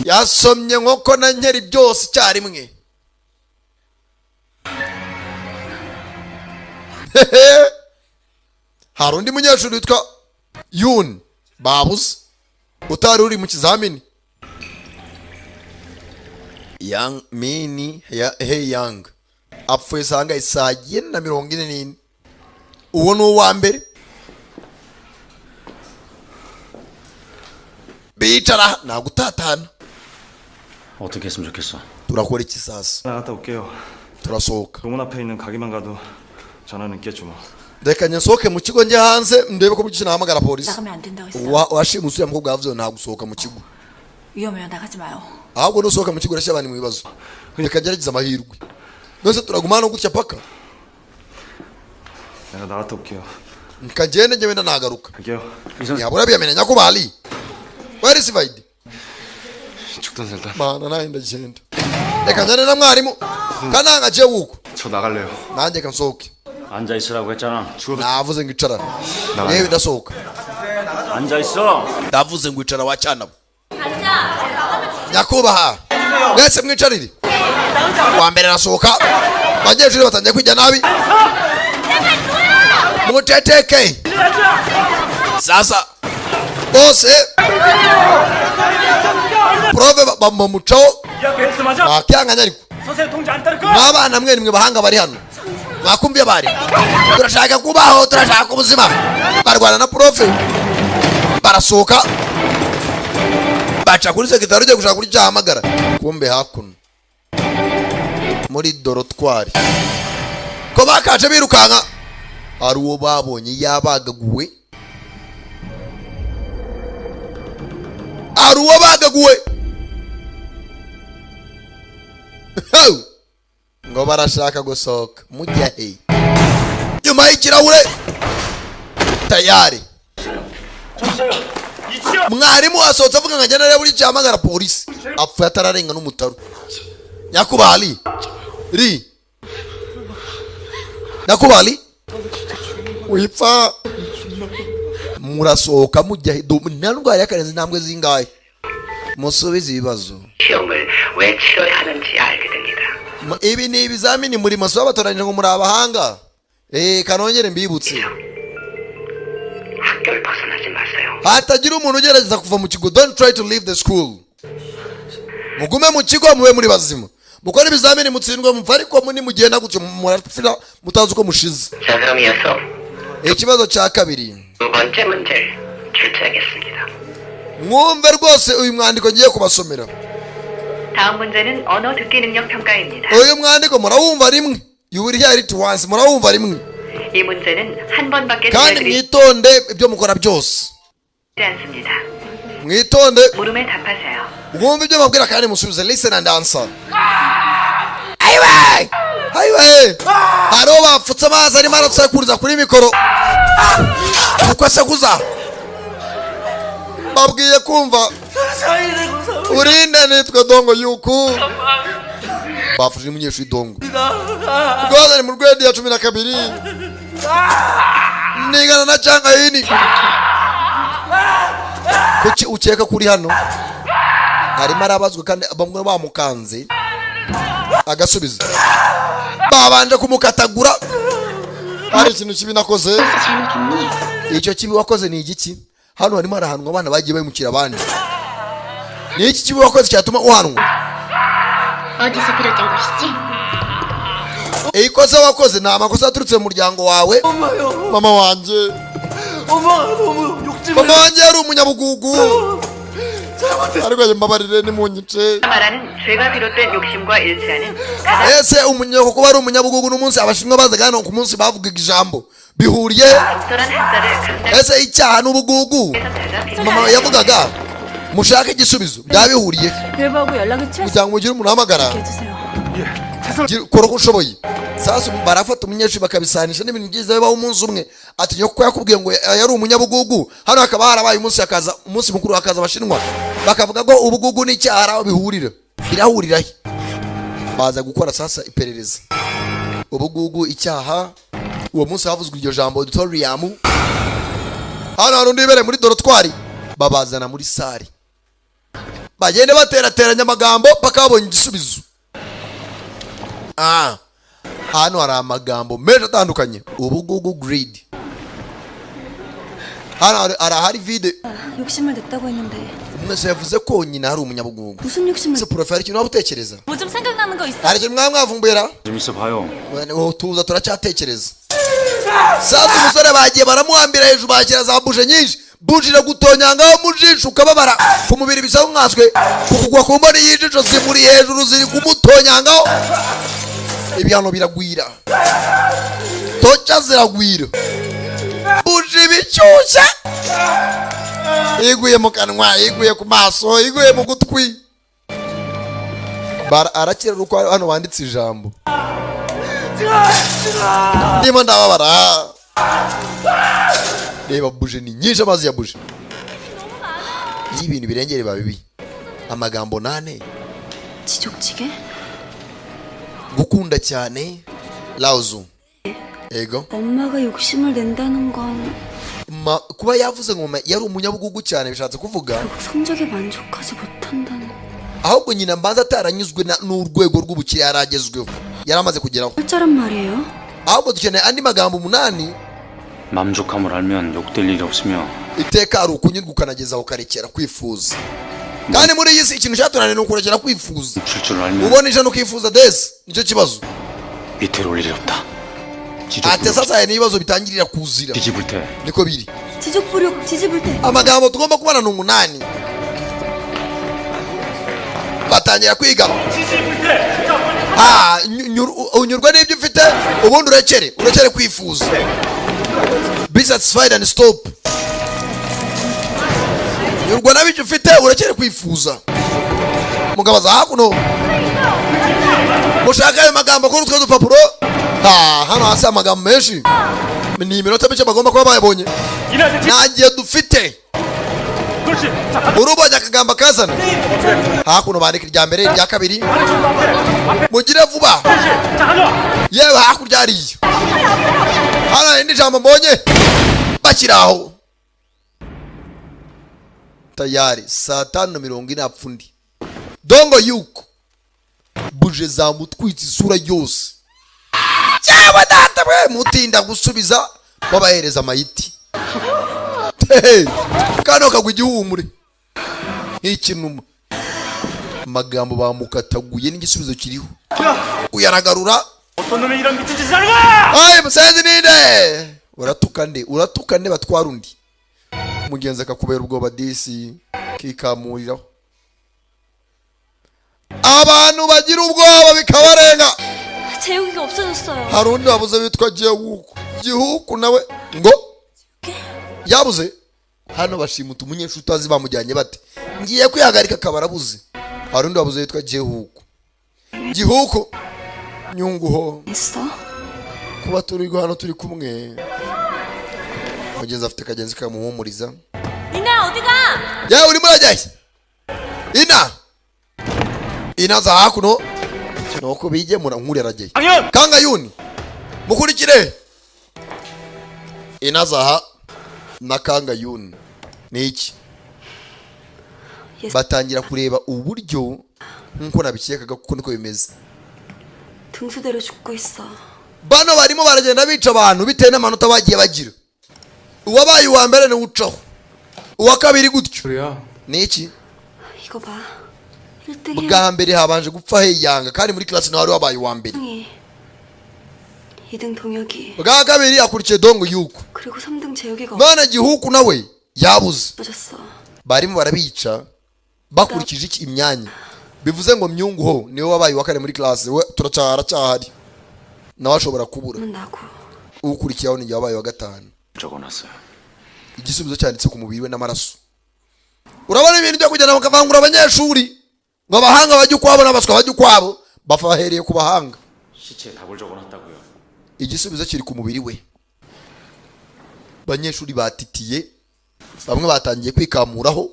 yasomye nkoko na nkeri byose icyarimwe. Hehe. Hari undi munyeshuri witwa Yun babuze, utari uri mu kizamini. Yang Mini ya He Yang apfuye sanga isaa 9:44. Uwo ni uwa mbere. Bicara, nta gutatana. 어떻게 했으면 좋겠어? Turakora iki sasa? 나갔다 올게요. Turasohoka. 동문 앞에 있는 가게만 가도 전화는 있겠죠 뭐. Reka nsohoke mu kigo njye hanze ndebe ko buryo nahamagara polisi. 나가면 안 된다고 했어. Washimuse uriya mukobwa yavuze ngo nta gusohoka mu kigo. 위험해요. 나가지 마요. Ahubwo nusohoka mu kigo urashyira abantu mu bibazo. Reka ngerageze amahirwe. None turaguma hano gutya paka? 내가 나갔다 올게요. Reka ngende njye, wenda nagaruka. 갈게요. Ntiyabura biyamenya nyakubahwa Ali werisivayidi. 죽든 살든 Mana, nanjye ndagenda. Reka njyane na mwarimu kananga agiye wuko. 저 나갈래요. Nanjye reka nsohoke. 앉아 있으라고 했잖아. Navuze ngo icara. Yewe, ndasohoka. 앉아 있어. Ndavuze ngo icara wacyana. Nyakubahwa, mwese mwicarire. Wa mbere arasohoka, abanyeshuri batangiye kwijya nabi. Muceceke sasa bose. Prof bamucaho. 야, 벨트 맞아? Ntakyanganya ariko. 선생님 통제 안 따를 거야? Mwabana mwe, nimwe bahanga bari hano, mwakumviye bari. Turashaka kubaho, turashaka ubuzima. Barwana na prof, barasohoka, baca kuri sekitari ugiye gushaka kuri cyahamagara. Kumbe hakuno muri dortoir ko bakaje birukanka, hari uwo babonye yabagaguwe, hari uwo bagaguwe. Heu! Ngo barashaka gusohoka, mujya he? Nyuma y'ikirahure tayari mwarimu asohotse avuga ngo agenda areba buri cyahamagara polisi, apfuye atararenga n'umutaru. Nyakubahwa ri, nyakubahwa ri, wipfa. Murasohoka mujya he? Nta ndwara y'akarenze intambwe zingahe? Musubize ibibazo. 시험을 왜 치러야 하는지 알게 됩니다. Ibi ni ibizamini muri maso babatoranyije ngo muri abahanga. Kanongere mbibutse, 학교를 벗어나지 마세요. hatagira umuntu ugerageza kuva mu kigo. Don't try to leave the school. Mugume mu kigo, mube muri bazima, mukore ibizamini mutsindwe mupfa, ariko muni mugenda gutyo murapfira mutazi uko mushize. 자, 그럼 이어서 Ikibazo cya kabiri. 두 번째 문제를 출제하겠습니다. Mwumve rwose uyu mwandiko ngiye kubasomera. 다음 문제는 언어 듣기 능력 평가입니다. Uyu mwandiko murawumva rimwe, you will hear it once, murawumva rimwe. 이 문제는 한 번밖에 Kandi 들려드리지 mwitonde ibyo mukora byose. 않습니다. Mwitonde. 물음에 답하세요. Mwumve ibyo mbabwira kandi musubize. Listen and answer. Ayiwe, ayiwe, hariho bapfutse amazi, arimo arasakuriza kuri mikoro uko asakuza. Babwiye kumva urinde. Nitwa Dongo yuku bafashe n'umunyeshuri Dongo rwose, ni mu rwego ya 12, nigana na Cangayini. Kuki ukeka kuri hano? Arimo arabazwa kandi bamwe bamukanze agasubiza, babanje kumukatagura. Hari ikintu kibi nakoze? Icyo kibi wakoze ni igiki? Hano harimo harahanwa abana bagiye bahemukira abandi. Ni iki kibi wakoze cyatuma uhanwa? 어디서 비롯된 것이지? Ikosa wakoze ni amakosa yaturutse mu muryango wawe. Mama wanjye, mama wanjye yari umunyabugugu, ariko mbabarire nimunyice. 말하는 죄가 비롯된 욕심과 일치하는 가장 Ese umunyoko kuba ari umunyabugugu n'umunsi Abashinwa bazaga hano, ku munsi bavugaga ijambo, bihuriye? 적절한 한자를 각자 Ese icyaha n'ubugugu 찾아 mama yavugaga, mushake igisubizo, byaba bihuriye? 외부하고 연락을 취할 수 Kugira ngo mugire umuntu uhamagara. 있게 해주세요. Kora uko ushoboye. Sasa barafata umunyeshuri bakabisanisha n'ibintu byiza bibaho umunsi umwe. Ati nyoko yakubwiye ngo yari umunyabugugu, hano hakaba harabaye umunsi, hakaza umunsi mukuru, hakaza Abashinwa bakavuga ko ubugugu n'icyaha hari aho bihurira. Birahurira he? Baza gukora sasa iperereza, ubugugu, icyaha, uwo munsi havuzwe iryo jambo auditorium. Hano hari undi wibereye muri dortoir, babazana muri salle, bagende baterateranya amagambo paka babonye igisubizo. Hano hari amagambo menshi atandukanye: ubugugu, greed. Hano hari ahari vide. 욕심을 냈다고 했는데 Mwese yavuze ko nyina hari umunyabugugu. 무슨 욕심을 Se prof, hari ikintu waba utekereza? 뭐 좀 생각나는 거 있어? Hari ikintu mwaba mwavumbura? 좀 있어 봐요. Wowe tuza, turacyatekereza. Sasa umusore bagiye baramuhambira hejuru, bakira za buje nyinshi, buje iragutonyangaho mu jisho ukababara ku mubiri, bisa nkanswe kukugwa ku mboni y'ijisho, zimuri hejuru ziri kumutonyangaho. Ibihano biragwira, toca ziragwira, buje ibishyushye iguye mu kanwa, iguye ku maso, iguye mu gutwi. Arakira uko hano banditse ijambo ndimo ndababara. Reba buje ni nyinshi, amazi ya buje. Iyo ibintu birengera biba bibi. Amagambo nane. 지족지게? Gukunda cyane, lauzu, ego. 엄마가 욕심을 낸다는 건 Kuba yavuze ngo mama yari umunyabugugu cyane bishatse kuvuga 결국 성적에 만족하지 못한다는 ahubwo nyina mbanza ataranyuzwe n'urwego rw'ubukire yari agezweho, yari amaze kugeraho. 어쩌란 말이에요? Ahubwo dukeneye andi magambo 8. 만족함을 알면 욕될 일이 없으며 Iteka hari ukunyurwa ukanageza ukarekera kwifuza, kandi muri iyi si ikintu cyatunaniye ni ukurekera kwifuza. 줄 줄 알면 Ubona 100 ukifuza desi, nicyo kibazo. 위태로울 일이 없다. Ati sasa hari n'ibibazo bitangirira kuzira. 지지불태. Niko biri. 지족불욕 지지불태 Amagambo tugomba kubona ni 8. Batangira kwiga. Unyurwa n'ibyo ufite, ubundi urekere kwifuza, be satisfied and stop. Nyurwa n'ibyo ufite, urekere kwifuza. Mugabo aza hakuno. Mushaka ayo magambo kuri utwo dupapuro. Ha, hano hasi amagambo menshi. Ni iminota mike bagomba kuba bayabonye. Nta gihe dufite. Urubonye akagamba kazana. Hakuno bandika irya mbere, irya kabiri. Mugire vuba. Yewe hakurya hariyo. Hano indi jambo mbonye. Bakiraho. Tayari saa 5:40 apfundi. Dongo yuko. Buje zamutwitse isura yose. Cyawe data we mutinda gusubiza babahereza amayiti. Kano kagwa igihumure nk'ikinuma. Amagambo bamukataguye n'igisubizo kiriho. Uyaragarura. Ay musenzi ninde? Uratuka nde batwara undi. Mugenzi akakubera ubwoba disi kikamuriraho. Abantu bagira ubwoba bikabarenga. 재욱이가 없어졌어요. Hari undi wabuze witwa Gihuku. Gihuku nawe ngo yabuze. Hano bashimuta umunyeshuri utazi bamujyanye bate. Ngiye kwihagarika akabarabuze. Hari undi wabuze witwa Gihuku. Gihuku nyunguho. Kuba turi hano turi kumwe. Mugenzi afite kagenzi kamuhumuriza. Ina 어디가? Ya uri murajyaye. Ina. Ina za hakuno. Nuko bigemura nkuri arajyaye. Kanga yuni. Mukurikire. Ina za na Kanga yuni. Ni iki? Batangira kureba uburyo nkuko nabikekaga kuko niko bimeze. 등수대로 죽고 있어. Bano barimo baragenda bica abantu bitewe n'amanota bagiye bagira. Uwabaye uwa mbere ni ucaho. Uwa kabiri gutyo. Ni iki? 이거 봐. 1등 Bwa mbere habanje gupfa Heyanga kandi muri class nawe wabaye uwa mbere. 2등 동혁이. Bwa kabiri akurikiye Dongo yuko. 그리고 3등 재욱이가 None Gihuku nawe yabuze. 없어졌어. Barimo barabica bakurikije iki imyanya. Bivuze ngo Myunguho niwe wabaye uwa kane muri class we turacyahari. Nawe ashobora kubura. Ukurikiyeho ni wabaye wa gatanu. 적어놨어요. Igisubizo cyanditse ku mubiri we n'amaraso. Urabona ibintu byo kugenda bakavangura abanyeshuri ngo abahanga bajye ukwabo n'abaswa bajye ukwabo, bafa bahereye ku bahanga. 시체에 답을 적어놨다고요. Igisubizo kiri ku mubiri we. Abanyeshuri batitiye, bamwe batangiye kwikamuraho.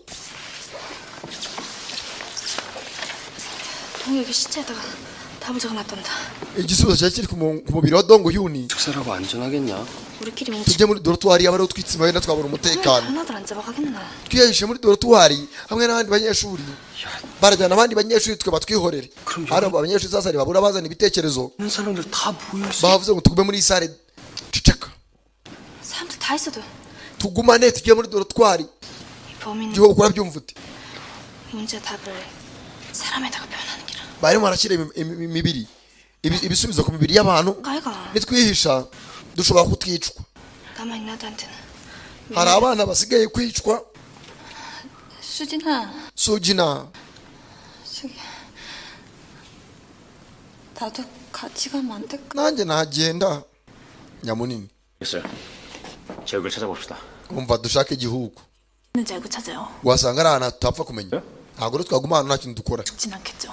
동혁이 시체에다가 답을 적어놨단다. Igisubizo cyari kiri ku mubiri wa Dongo Yuni. 축사라고 안전하겠냐? 우리끼리 뭉치. Tujye muri dorotwari yaba ariho twitsima wenda twabona umutekano. 하나도 안 잡아가겠나? Twiyahishe muri dorotwari hamwe n'abandi banyeshuri. Barajyana abandi banyeshuri twe batwihorere. Hano abanyeshuri sasa babura bazana ibitekerezo. 사람들 다 모여 있어. Bavuze ngo tugume muri sare ceceka. 사람들 다 있어도 Tugumane tujye muri dorotwari. 이 범인은 Gihugu urabyumva ute? 문제 답을 사람에다가 표현하는 기라. Barimo barashyira imibiri ibisubizo ku mibiri y'abantu. 가이가 Nitwihisha dushobora kutwicwa. 남아 있는 아들한테는. Hari abana basigaye kwicwa. 수진아. Sujina. 저기 나도 같이 가면 안 될까? Nanjye nagenda. Nyamunini. 됐어요. 재욱을 찾아봅시다. Umva dushake igihugu. 있는지 알고 찾아요. Wasanga ari ahantu tutapfa kumenya. Ntabwo rero twaguma ahantu nta kintu dukora. 죽진 않겠죠.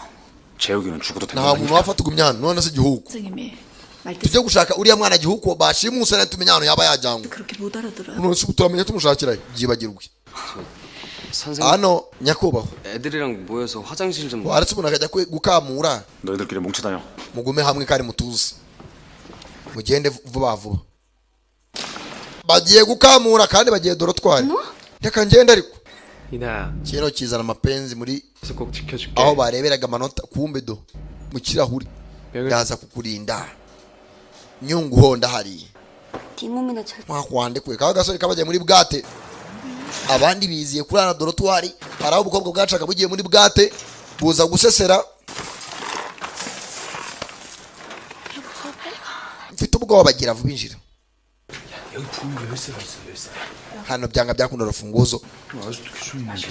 재욱이는 죽어도 Nta muntu wapfa tugumya hano none se igihugu. 선생님이 말뜻 Tujye gushaka uriya mwana gihugu bashimuse na tumenya ahantu yaba yajyanywe. 그렇게 못 알아들어요. None se turamenya tumushakira byibagirwe. 선생님 Hano nyakubahwa. 애들이랑 모여서 화장실 좀 Waretse umuntu akajya gukamura. 너희들끼리 뭉쳐 다녀. Mugume hamwe kandi mutuze. Mugende vuba vuba. Bagiye gukamura kandi bagiye dorotwari. Reka ngende ariko. 이나야. Kino kizana amapenzi muri 그래서 꼭 지켜줄게. aho bareberaga amanota kumbe do mu kirahuri. Ndaza kukurinda. Nyunguho ndahari. 네 몸이나 잘. Mwakwandekwe kaga gasore kabagiye muri bwate. Abandi biziye kuri ana dorotwari, hari aho ubukobwa bwacaga bugiye muri bwate buza gusesera. Mfite ubwoba bagira vuba injira. 여기 보면 열쇠가 있어 열쇠. Hano byanga byakunda urufunguzo. 아직도 계속 있는데.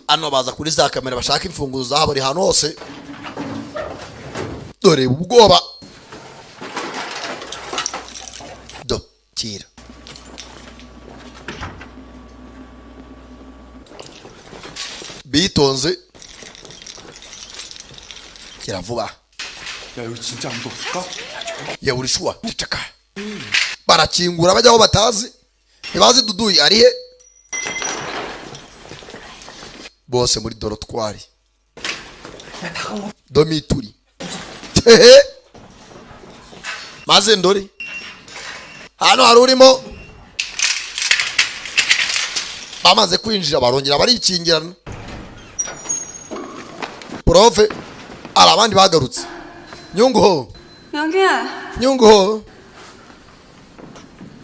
Hano baza kuri za kamera bashaka imfunguzo zaho buri hantu hose. Dore ubwoba. Do kira. Bitonze Gira vuba. 야, 여기 진짜 아무도 없을까? Yewe, uri sure? Ceceka. Barakingura bajya aho batazi, ntibazi duduyi ari he. Bose muri dortoir, dormitory. Hehe, maze ndori hano hari urimo. Bamaze kwinjira barongera barikingirana. Prof, hari abandi bagarutse. Nyunguho. 명희야, Nyunguho.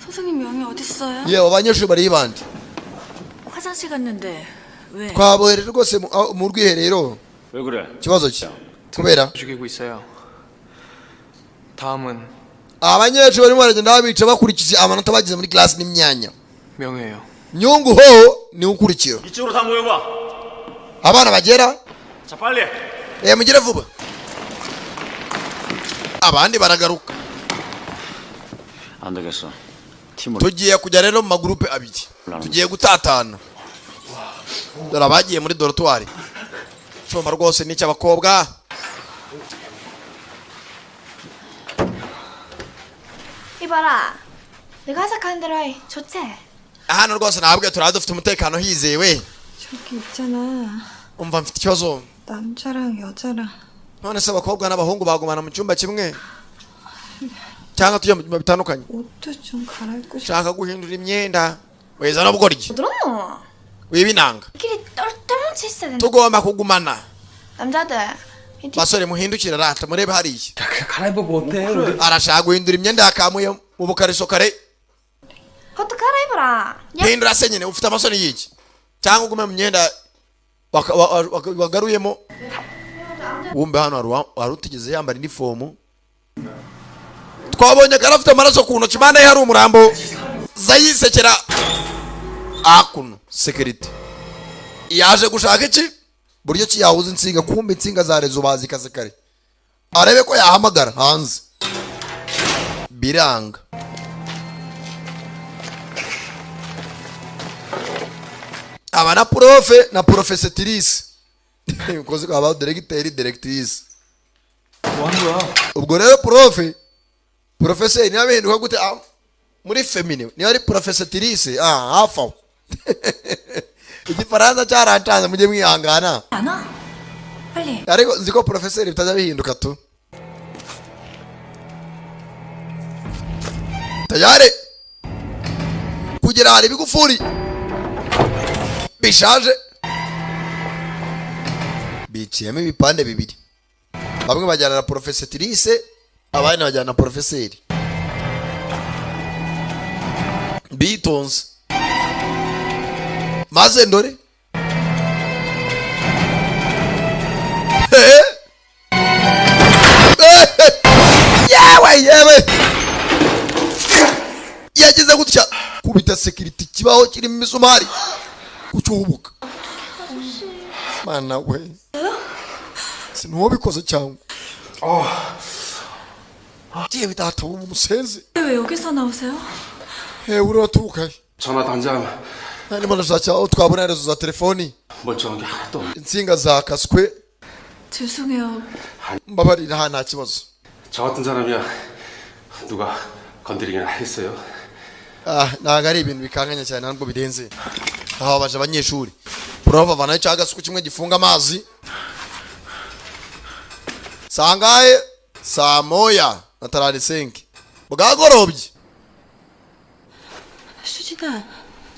선생님 명희 어딨어요? Yewe, abanyeshuri bari bande? 화장실 갔는데 왜? Twabohereje rwose mu rwiherero. 왜 그래? Ikibazo ki kubera 죽이고 있어요. 다음은 abanyeshuri barimo baragenda babica bakurikije amanota bagize muri class n'imyanya. 명예예요. Nyunguho ni ukurikira. 이쪽으로 다 모여봐. Abana bagera. 자, 빨리. Eh, mugire vuba, abandi baragaruka. 안 되겠어. 팀을 Tugiye kujya rero mu magurupe abiri, tugiye gutatana. Dore abagiye muri dortoir. Cyuma rwose ni icy'abakobwa. 이봐라. 내가 하작하는 대로 해. 좋지? Hano rwose ntabwo turaba dufite umutekano, hizewe. 저기 있잖아. Umva, mfite ikibazo. 남자랑 여자랑 None se abakobwa n'abahungu bagumana mu cyumba kimwe cyangwa tujya mu byumba bitandukanye? 옷도 좀 갈아입고 싶. Nshaka guhindura imyenda weza n'ubugoryi. 들었노? Wibinanga. 끼리 똘똘 뭉쳐 있어야 된다. Tugomba kugumana. 남자들. 이 Basore, muhindukire rata murebe hariya. 갈아입어 뭐 어때? 우리 Arashaka guhindura imyenda yakamuye mu bukariso kare. 그것도 갈아입어라. 야, Hindura se nyine, ufite amasoni y'iki? Cyangwa ugume mu myenda wagaruyemo. Wumve, hano hari utigeze yambara inifomu. Twabonye kari afite amaraso ku ntoki, impande ye hari umurambo. Zayisekera hakuno. Sécurité yaje gushaka iki buryo ki yahuza insinga. Kumva insinga za réseau bazikaze kare, arebe ko yahamagara hanze, biranga. Aba na prof na professetrice ukoze aba directeur, directrice. 뭐 하는 거야? Ubwo rero prof, professeur niba bihinduka gute? Ah, muri féminin niba ari professetrice. Ah, hafi aho igifaransa cyarancanze, mujye mwihangana. 안 와? 빨리. Ariko nzi ko professeur bitajya bihinduka tu. Tayari kugera hari ibigufuri bishaje biciyemo ibipande bibiri, bamwe bajyana na professetrice, abandi bajyana na professeur. Bitonze maze ndore. Eh? Eh! Yewe yewe, yagize gutya kubita sécurité ikibaho kirimo imisumari kucyubuka. Mana we, sinuwabikoze cyangwa yewe data ubu umusenzi. 왜 여기서 나오세요? Hewe, uraturuka he? 전화 당장 Narimo ndashakira aho twabona réseau za telefoni. 멀쩡한 게 하나도 없네. Insinga zakaswe. 죄송해요. Mbabarira, ha, nta kibazo. 저 같은 사람이야 누가 건드리긴 하겠어요. Ah, ntabwo ari ibintu bikanganye cyane, ntabwo birenze. Aho baje abanyeshuri, prof avanayo cya gasuku kimwe gifunga amazi. Sangahe? Saa moya na 35 bwagorobye. 수진아,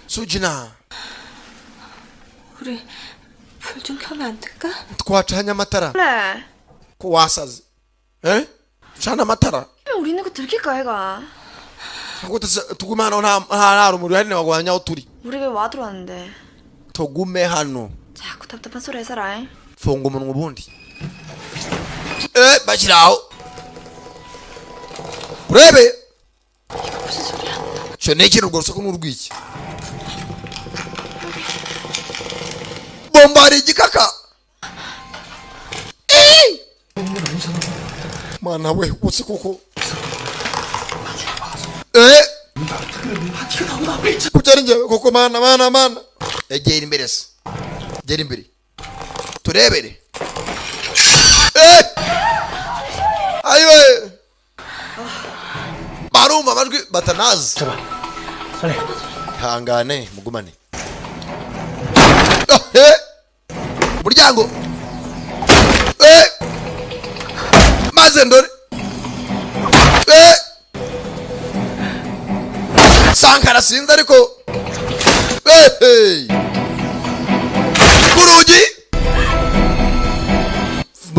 Sujina, 우리 불 좀 켜면 안 될까? Twacanye amatara? 그래. Ko wasaze, eh, ducane amatara? 우리 있는 거 들킬까 해가. Ntabwo tugume hano, nta rumuri ruhari, ntibagwanya aho turi. 우리 왜 와 들어왔는데? Tugume hano. 자꾸 답답한 소리 해서라. Funga umunwa ubundi. Eh, bashyira aho urebe. 무슨 소리야? Icyo ni ikintu, urwo rusaku ni urw'iki? Bomba, hari igikaka. Eh! Mana we, ubuse koko, eh, kuki ari njyewe koko? Mana, mana, mana, egera imbere se, gera imbere turebere. Eh! Ayiwe, barumva amajwi batanazi. Ihangane, mugumane. Ah, eh! Muryango. Eh! Maze ndore. Eh! Sankara sinzi ariko. Eh, hey! Ku rugi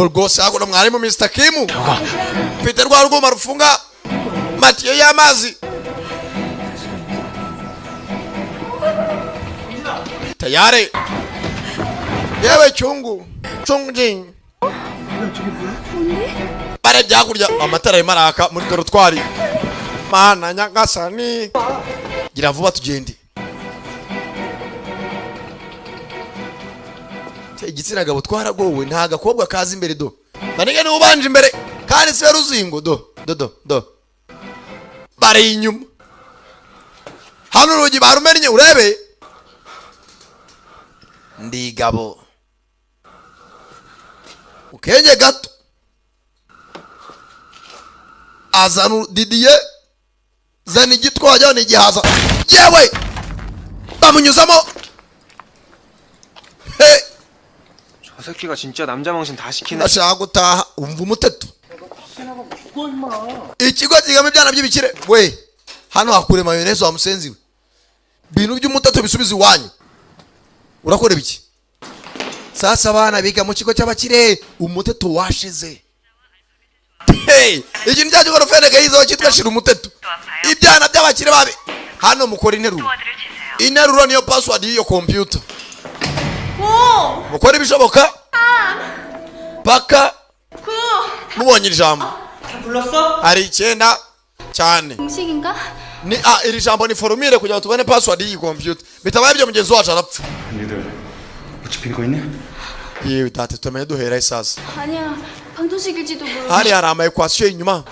rwose hakuno mwarimu Mr. Kim mfite rwa rwuma rufunga matiyo y'amazi tayari. Yewe cyungu cyungjing, barebye hakurya amatara arimo araka muri dortoir. Mana nyagasani, gira vuba tugende. Igitsina gabo twaragowe, nta gakobwa kaza imbere do nanige niwe ubanje imbere kandi siwe ruzingo do do do do bari inyuma. Hano urugi barumennye, urebe ndigabo ukenge gato azana Didier, zana igitwa wajyana igihaza, yewe bamunyuzamo. He! 저 새끼가 진짜 남자 망신 다 시키네. Ndashaka gutaha. Umva umuteto, ikigo kigamo ibyana by'ibikire we. Hano hakure mayoneze wa musenzi we, bintu by'umuteto bisubiza iwanyu. Urakora ibiki sasa? Abana biga mu kigo cy'abakire, umuteto washize. Hey, ikintu cya gikora gahizeho cyitwa shira umuteto. Ibyana by'abakire babi hano mukora interuro, interuro niyo password y'iyo computer. Mukora ibishoboka paka mubonye ijambo. Hari icyenda cyane. 공식인가? Ni ah, iri jambo ni formule kugira ngo tubone password y'iyi computer, bitabaye ibyo mugenzi wacu arapfa. 니들 뭐 집힌 거 있냐? Yewe data, tumenye duhera isaza. 아니야, 방도식일지도 모르. Hari ama equation inyuma.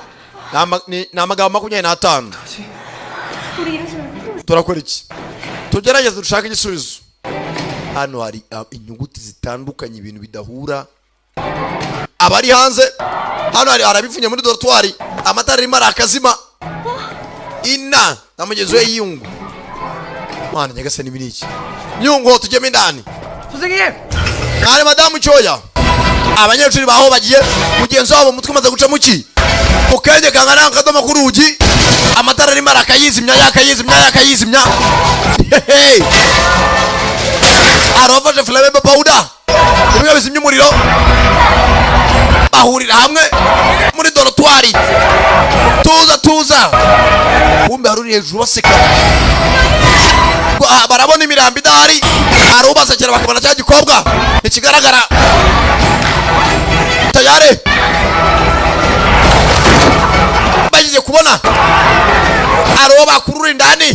Ni amagambo 25. 우리 이러지 말고. Turakora iki? Tugerageze dushake igisubizo. Hano hari inyuguti zitandukanye, ibintu bidahura. Abari hanze hano hari arabifunye muri dortoir, amatara arimo arakazima ina na mugenzi we yiyungu. Mwana nyagasani, ibi ni iki? Nyungu, tujyemo indani. 선생님! Mwari madamu cyoya, abanyeshuri baho bagiye mugenzi wabo umutwe umaze guca muki mu kenge kangana akadomo ku rugi. Amatara arimo arakayizimya, yakayizimya, yakayizimya. Hehe! Arabafashe flammable powder, bimwe bizimya umuriro. Bahurira hamwe muri dortoir. Tuza, tuza. Kumbe hari uri hejuru baseka. Barabona imirambo idahari, hari ubasekera, bakabona cya gikobwa ntikigaragara. Tayari bagiye kubona hari uwo bakurura indani.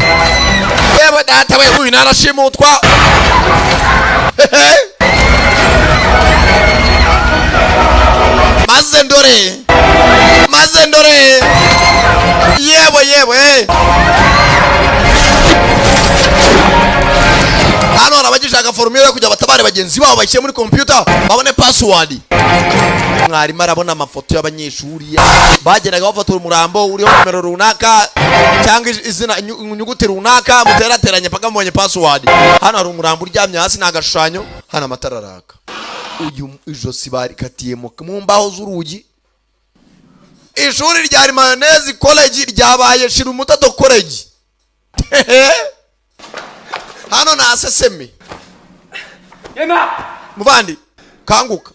Yewe data we, uyu narashimutwa. Hehe. Maze ndore, maze ndore, yewe yewe, hano hari abagishaka formule kugira batabare bagenzi babo, bashyire muri computer babone password. Mwarimu arabona amafoto y'abanyeshuri bagendaga bafotora umurambo uriho nimero runaka cyangwa izina, inyuguti runaka, muterateranye paka mubonye password. Hano hari umurambo uryamye hasi, ni agashushanyo. Hano amatara araka, uyu ijosi barikatiye mu mbaho z'urugi. Ishuri rya Mayonnaise College ryabaye shira umutato college. Hano na sesemi. Muvandi, kanguka.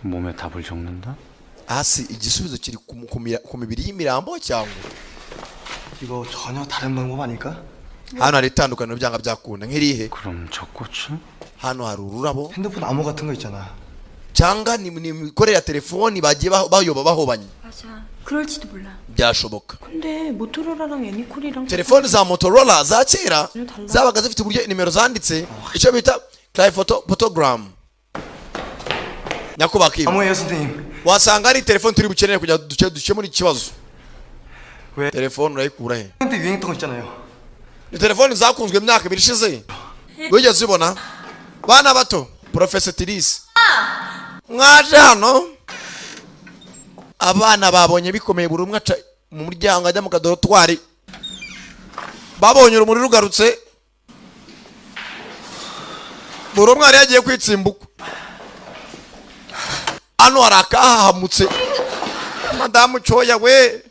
몸에 답을 적는다? Hasi igisubizo kiri ku mibiri y'imirambo cyangwa 이거 전혀 다른 방법 아닐까? Hano hari itandukaniro byanga byakunda nk'irihe? 그럼 저 꽃은? Hano hari ururabo. 핸드폰 암호 같은 거 있잖아. Cyangwa ni imikorere ya telefoni bagiye bayoba bahobanye. 맞아. 그럴지도 몰라. Byashoboka. 근데 모토로라랑 애니콜이랑 Telefoni za Motorola za kera zabaga zifite uburyo nimero zanditse, icyo bita cryptogram. Nyakubahwa Kim, 암호예요, 선생님. Wasanga ari telefoni turi bukenere kugira ngo dukemure ikibazo. 왜? Telefone urayikura he? 한때 유행했던 거 있잖아요. Ni telefoni zakunzwe imyaka 2 ishize, wigeze ubona? Bana bato, Professor Tirisi Mwaje hano, abana babonye bikomeye, buri umwe aca mu muryango ajya mu kadorotwari. Babonye urumuri rugarutse, buri umwe yari yagiye kwitsimbuka. Hano hari akahahamutse. Madamu Coya we,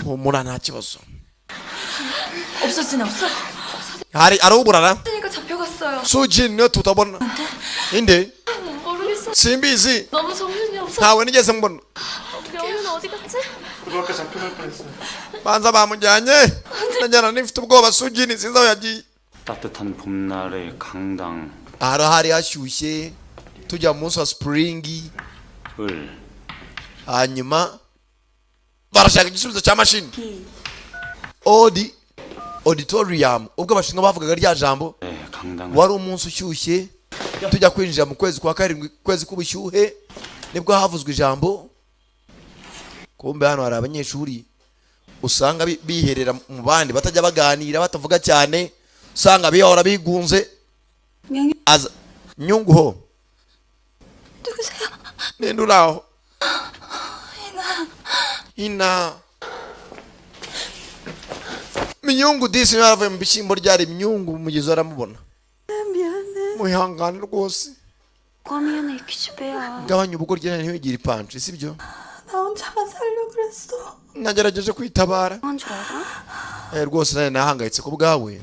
humura, nta kibazo. 없어진 없어? Hari aruburara. 쓰니까 잡혀갔어요. Sujin niyo tutabona inde. 모르겠어. Simbizi. 너무 정신이 없어. Ntawe nigeze mbona. 명은 어디 갔지? 저도 아까 잡혀갈 뻔했어요. Banza bamujyanye, njyana nifite ubwoba. Sujin sinzi aho yagiye. 따뜻한 봄날의 강당 Ahari hari hashyushye, tujya mu munsi wa spring. 을 Hanyuma barashaka igisubizo cya mashini odi auditorium. Ubwo Abashinwa bavugaga rya jambo, 네, 강당 wari umunsi ushyushye, tujya kwinjira mu kwezi kwa karindwi, kwezi k'ubushyuhe, nibwo havuzwe ijambo. Kumbe hano hari abanyeshuri usanga biherera mu bandi, batajya baganira, batavuga cyane, usanga bihora bigunze. Aza nyunguho. 누구세요? Ninde uri aho? Ina minyungu disi yaravuye mu bishyimbo, ryari imyungu, umugezi aramubona. 미안해. Muhangane rwose. 꽝이야네 기집애야. Gabanya ubugoryi, ntiwigire ipanji, sibyo? 나 혼자만 살려 그랬어. Nagerageje kwitabara. 뭔 줄 알아? Rwose nawe nahangayitse ku bwawe.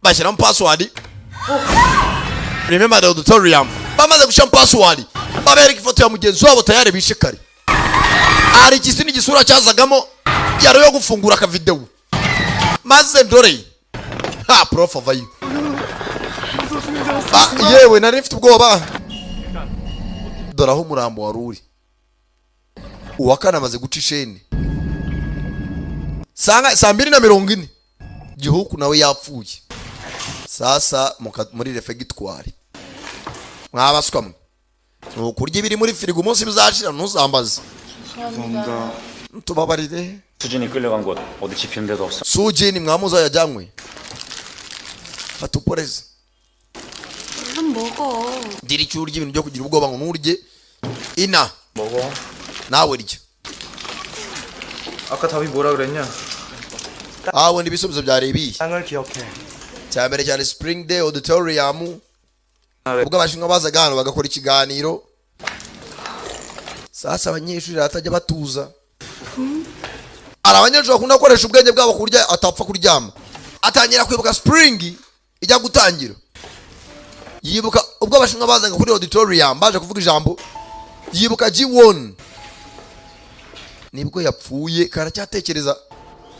Bashyiramo password, remember the auditorium. Bamaze gushyiramo password, babereka ifoto ya mugenzi wabo tayari bishe kare. Hari ikisi n'igisura cyazagamo yari yo gufungura akavidewo, maze dore ha prof avayo. Ah, yewe, nari mfite ubwoba. Dore aho umurambo wari uri. Uwa kane amaze guca isheni sanga 2:40. Gihuku nawe yapfuye. Sasa muri refegitwari mwabaswa mwe, ni ukurya ibiri muri firigo, umunsi bizashira ntuzambaze. 죄송합니다. Tubabarire. 수진이 끌려간 곳 어디 집힌 데도 없어. Sujini mwamuza yajyanywe, fata uporeze. 얼른 먹어. Gira icyo urya, ibintu byo kugira ubwoba ngo nturye. Ina. 먹어. Nawe rya. 아까 답이 뭐라 그랬냐? Ah, wenda ibisubizo byari ibihe? 땅을 기억해. Cya mbere cyane, spring day auditorium, ubwo Abashinwa bazaga hano bagakora ikiganiro. Sasa abanyeshuri batajya batuza. Hari abanyeshuri bakunda gukoresha ubwenge bwabo ku buryo atapfa kuryama, atangira kwibuka spring ijya gutangira, yibuka ubwo Abashinwa bazaga kuri auditorium baje kuvuga ijambo, yibuka G1 nibwo yapfuye, karacyatekereza.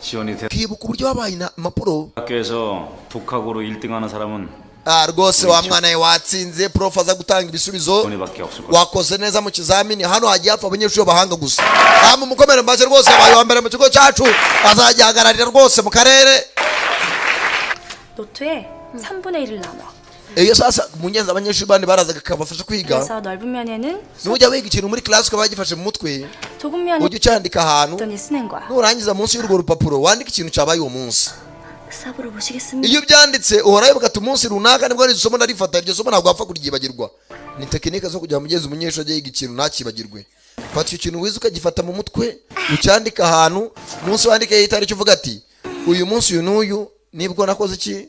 지원이 Kibuka uburyo wabaye na impapuro. 대학교에서 독학으로 1등하는 사람은 Ah, rwose wa mwana we watsinze. Prof aza gutanga ibisubizo. 지원이밖에 없을 거야. Wakoze neza mu kizamini. Hano hagiye hapfa abanyeshuri b'abahanga gusa. Hama umukomere maze, rwose yabaye uwa mbere mu kigo cyacu, azagihagararira rwose mu karere. 노트에 3분의 1을 나눠. Iyo sasa munyenzi abanyeshuri bandi barazaga akabafasha kwiga. 그래서 넓은 면에는 Nujya wiga ikintu muri class ukaba wagifashe mu mutwe, 좁은 면에 ujye ucyandika ahantu. 더니 쓰는 거야. Nurangiza munsi y'urwo rupapuro wandike ikintu cyabaye uwo munsi. 수업으로 모시겠습니다. Iyo ubyanditse uhora wibuka ati umunsi runaka nibwo iri somo ndarifata. Iryo somo ntabwo wapfa kuryibagirwa. Ni tekinike zo kugira ngo mugenzi umunyeshuri ajye yiga ikintu ntakibagirwe. Fata icyo kintu wize ukagifata mu mutwe, ucyandika ahantu, umunsi wandikeho itariki, uvuga ati uyu munsi uyu n'uyu nibwo nakoze iki,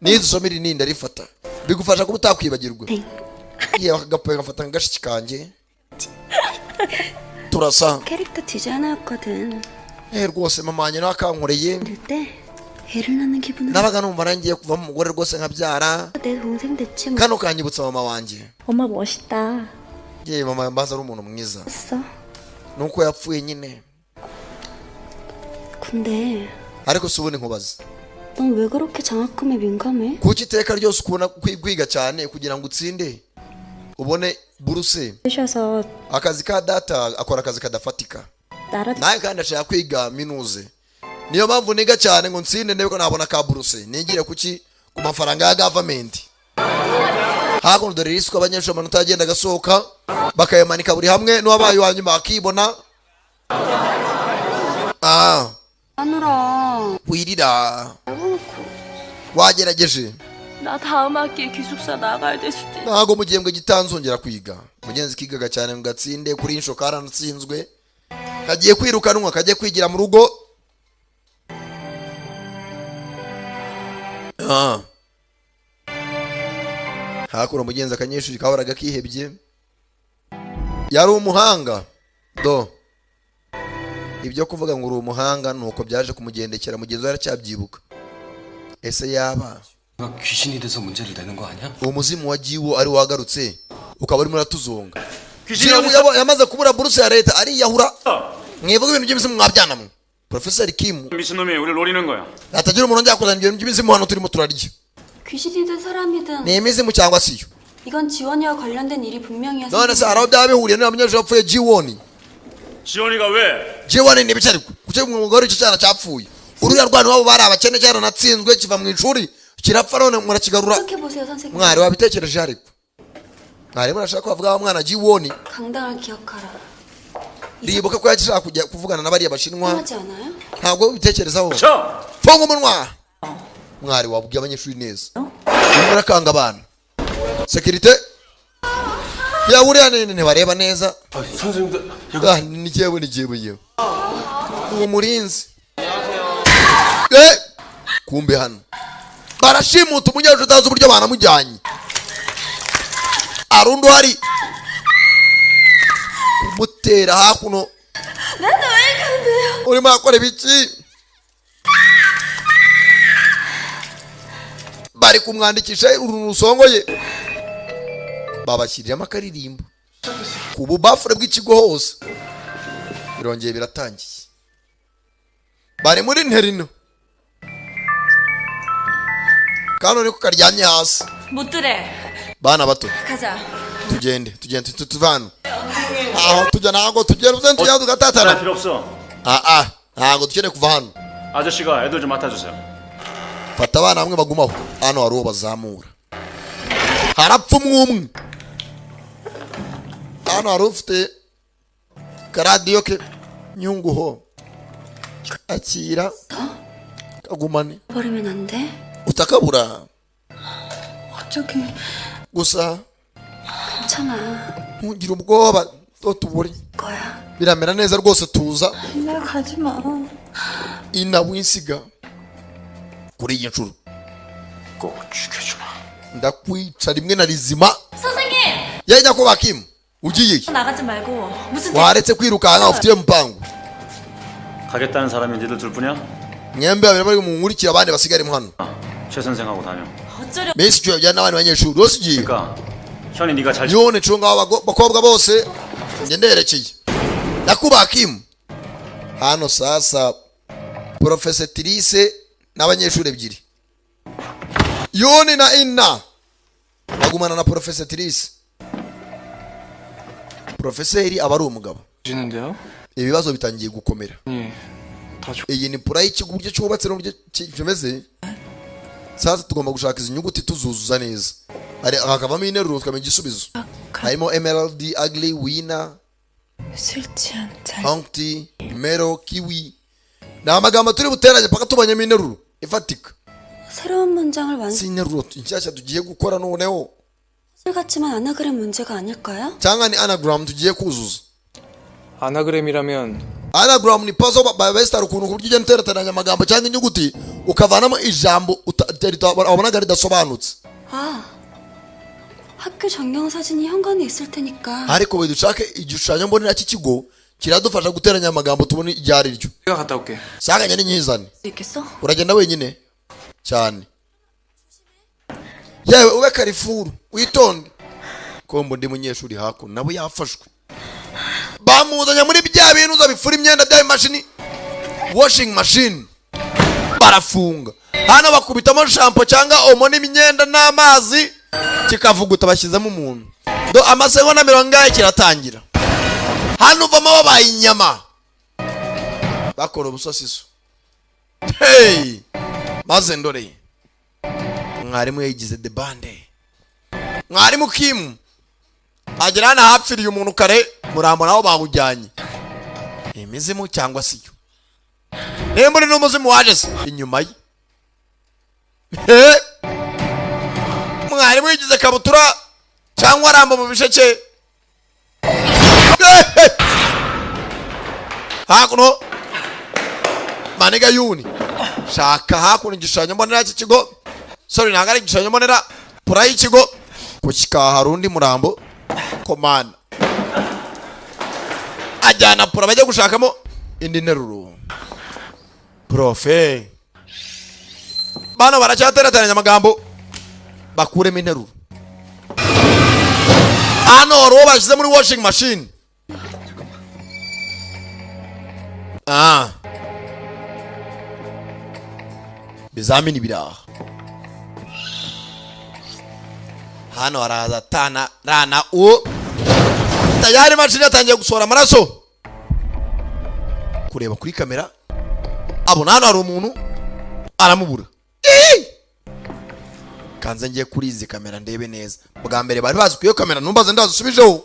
n'izi somo iri nini ndarifata. Bigufasha kuba utakwibagirwa. Yewe, akagapo gafata nka gashiki kanjye, turasa. 캐릭터 디자이너였거든. Eh, rwose mama wanjye nawe akankoreye. 때 애를 낳는 기분으로 Nabaga numva nangiye kuvamo umugore rwose nkabyara. 내 동생 됐지 뭐. Kano kanyibutsa mama wanjye. 엄마 멋있다. Yewe, mama mbaza ari umuntu mwiza. 했어. Nuko yapfuye nyine. 근데 Ariko si ubundi nkubaza, 넌 왜 그렇게 장학금에 민감해? kuki iteka ryose ukubona kwiga cyane kugira ngo utsinde ubone buruse? 쉬어서 Akazi ka data, akora akazi kadafatika. 나라 Nawe kandi ashaka kwiga minuze, niyo mpamvu niga cyane ngo ntsinde ndebe ko nabona ka buruse, nigire kuki ku mafaranga ya gavamenti. Hakuno dore risiko, abanyeshuri amanota agenda agasohoka bakayamanika buri hamwe, n'uwabaye uwa nyuma akibona. Ah, 안 울어. wirira, wagerageje. 나 나 다음 학기에 기숙사 나가야 될 수도 있어. Ntabwo mu gihembwe gitanzongera kwiga. Mugenzi kigaga cyane ngo gatsinde kuri insho karanatsinzwe, kagiye kwirukanwa, kagiye kwigira mu rugo. Ah. Hakuno mugenzi akanyeshuri kahoraga kihebye, yari umuhanga do ibyo kuvuga ngo uri umuhanga nuko byaje kumugendekera. Mugenzi we aracyabyibuka. Ese yaba 가 귀신이 돼서 문제를 내는 거 아니야? uwo muzimu wa Jiwo ari wagarutse ukaba urimo uratuzonga? 귀신이 Jiwo 어디 yamaze kubura buruse ya leta ariyahura. Mwivuga ibintu by'imizimu mwabyana mwe. Professor Kim 미친놈이 우리를 노리는 거야. atagira umuntu njya kuzana ibintu by'imizimu hano turimo turarya. 귀신이든 사람이든 Ni imizimu cyangwa siyo? 이건 지원이와 관련된 일이 분명이야. None se hari aho byaba bihuriye n'uriya munyeshuri wapfuye Jiwoni? 지원이가 왜? Jiwoni ni ibice ariko kuki umugore icyo cyana cyapfuye? Uriya rwana iwabo bari abakene, cyaranatsinzwe kiva mu ishuri kirapfa, none murakigarura. 생각해 보세요, 선생님. Mwari wabitekereje ariko mwari murashaka ko bavuga wa mwana Jiwoni. 강당을 기억하라. Ribuka ko yashaka kujya kuvugana na bariya bashinwa. 하지 않아요? Ntabwo ubitekerezaho. 쳐! Funga umunwa. Mwari wabwiye abanyeshuri neza, urimo urakanga abana. Sekirite ya buriya nini ntibareba neza. 아, 선생님들 Ah, ni jyewe, ni jyewe yewe uwo murinzi. Eh, kumbe hano barashimuta umunyeshuri utazi uburyo banamujyanye. Arundi uhari kumutera hakuno. Urimo arakora ibiki? Bari kumwandikisha uruntu rusongoye, babashyiriramo akaririmbo ku bubafure bw'ikigo hose. Birongeye biratangiye, bari muri nterino kano niko karyamye hasi. 못들해. Bana bato, 가자. tugende tugende tuve hano. Aho tujya ntabwo tugera ubuze tujya 할 tugatatana. 필요 없어. Ah ah, ntabwo dukeneye kuva hano. 아저씨가 애들 좀 맡아주세요. Fata abana bamwe bagumaho hano. Hari uwo bazamura, harapfa umwe umwe. Hano hari ufite karadiyo ke nyunguho, akira kagumane. 버리면 안 돼? Utakabura. 어쩌긴 Gusa 괜찮아. ntugire ubwoba to tubure. 거야. Biramera neza rwose, tuza. 나 가지 마. Ina winsiga kuri iyi nshuro. 꼭 죽여주마. Ndakwica rimwe na rizima. 선생님! Ye nyakubahwa Kim, ugiye he? 나가지 말고 무슨 Waretse kwirukanka, ufitiye mupangu. 가겠다는 사람이 니들 둘뿐이야? Mwembi babiri bari munkurikira, abandi basigaremo hano. 최 선생하고 다녀. 어쩌려 Miss Joy ujyana n'abandi banyeshuri bose ugiye. 그러니까 현이 네가 잘 Yone cunga abo bakobwa bose, njye nderekeye nyakubahwa Kim. Hano sasa profesetirise n'abanyeshuri ebyiri, Yone na Inna, bagumana na profesetirise. Profeseri aba ari umugabo. 지는데요? Ibibazo bitangiye gukomera. 아니, 다 죽. Iyi ni pura y'ikigo uburyo cyubatse n'uburyo kimeze. Sasa tugomba gushaka izi nyuguti tuzuzuza neza. Hakavamo interuro tukamenya igisubizo. Harimo emerald, ugly, winner, 술 취한 잘 humpty, mero, kiwi. Ni amagambo turi buteranye paka tubonyemo interuro ifatika. 새로운 문장을 완 Si interuro nshyashya tugiye gukora noneho 술 같지만 아나그램 문제가 아닐까요? cyangwa ni anagram tugiye kuzuza? 아나그램이라면 Anagram ni puzzle besitara ukuntu ku buryo ugenda uterateranya amagambo cyangwa inyuguti ukavanamo ijambo wabonaga ridasobanutse. 아, 학교 전경 사진이 현관에 있을 테니까 Ariko buri dushake igishushanyo mbonera cy'ikigo kiradufasha guteranya amagambo tubone iryo ari ryo. 내가 갔다 올게. Sanganya n'inyizane. 수 있겠어? Uragenda wenyine cyane yewe ube karifuru witonde kombo. Undi munyeshuri hakuno nabo yafashwe, bamuzanye muri bya bintu uza bifura imyenda bya imashini, washing machine. Barafunga hano, bakubitamo shampo cyangwa omo n'imyenda n'amazi kikavuguta, bashyizemo umuntu do amasegonda 40 kiratangira. Hano uvamo wabaye inyama, bakora ubusosiso. Hey! Maze ndore mwarimu yayigize the bande. Mwarimu Kim agera hano ahapfiriye umuntu kare, murambo nawo bawujyanye. Imizimu cyangwa siyo? Nimba uri n'umuzimu waje se inyuma ye? He! Mwarimu yigize kabutura cyangwa aramba mu bisheke. Hakuno maniga yuni shaka hakuno igishushanyo mbonera cy'ikigo. Sorry, ntabwo ari igishushanyo mbonera, pura y'ikigo. Ku kikaha hari undi murambo. Komanda ajyana pura bajya gushakamo indi nteruro. Profe bano baracyatereteranya amagambo bakuremo interuro. Hano hari uwo bashyize muri washing machine. Bizamini biraha. Hano haraza tana rana u tayari mashini yatangiye gusohora amaraso. Kureba kuri kamera abona hano hari umuntu aramubura. Kanze ngiye kuri izi kamera ndebe neza. Bwa mbere bari bazi kuyo kamera numbaze ndazisubijeho.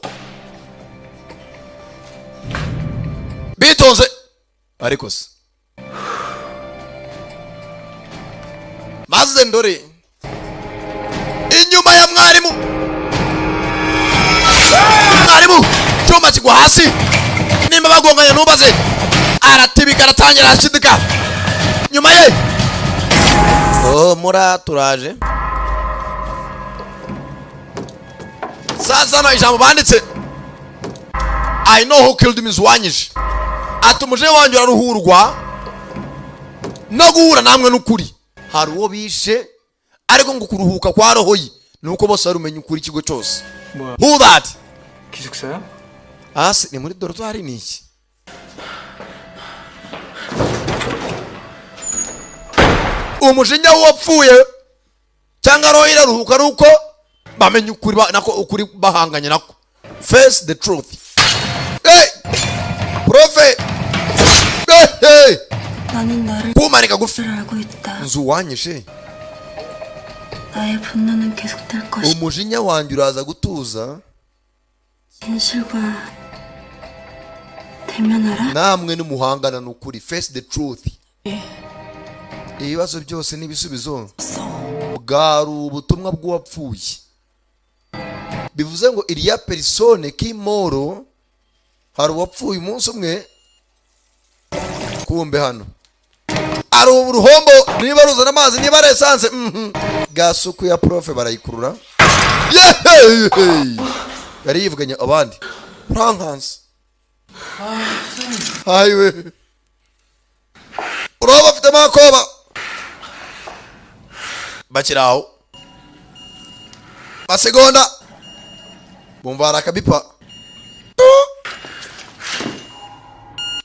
Bitonze ariko se maze ndore inyuma ya mwarimu. Mwarimu cyuma kigwa hasi nimba bagonganye numbaze aratibika aratangira arashidika nyuma ye. Oh mura turaje sasa na ijambo banditse I know who killed Ms. Wanyije. Ati umuje wanjye uraruhurwa no guhura namwe n'ukuri. Hari uwo bishe ariko ngo kuruhuka kwa roho ye nuko bose barumenye ukuri ikigo cyose. Who that? 기숙사야? Asi ni muri dortoir ni iki? Umujinya wapfuye cyangwa roho iraruhuka ruko bamenye ukuri nako ukuri bahanganye nako. Face the truth. Hey! Profe! Hey, hey! 나는 너를 kumanika gufi 알고 있다. nzu wanyishe. 나의 분노는 계속될 것이다. Umujinya wanjye uraza gutuza. 진실과 대면하라. Namwe n'umuhangana n'ukuri. Face the truth. Ibibazo byose n'ibisubizo bwari ubutumwa bw'uwapfuye. Bivuze ngo iriya persone kimoro hari uwapfuye umunsi umwe kumbe hano ari uruhombo niba ruzana amazi niba ari essence. Gasuku ya profe barayikurura. Yari yivuganye abandi urankanze ayiwe uroba afite makoba bakiraho masegonda bumva harakabipa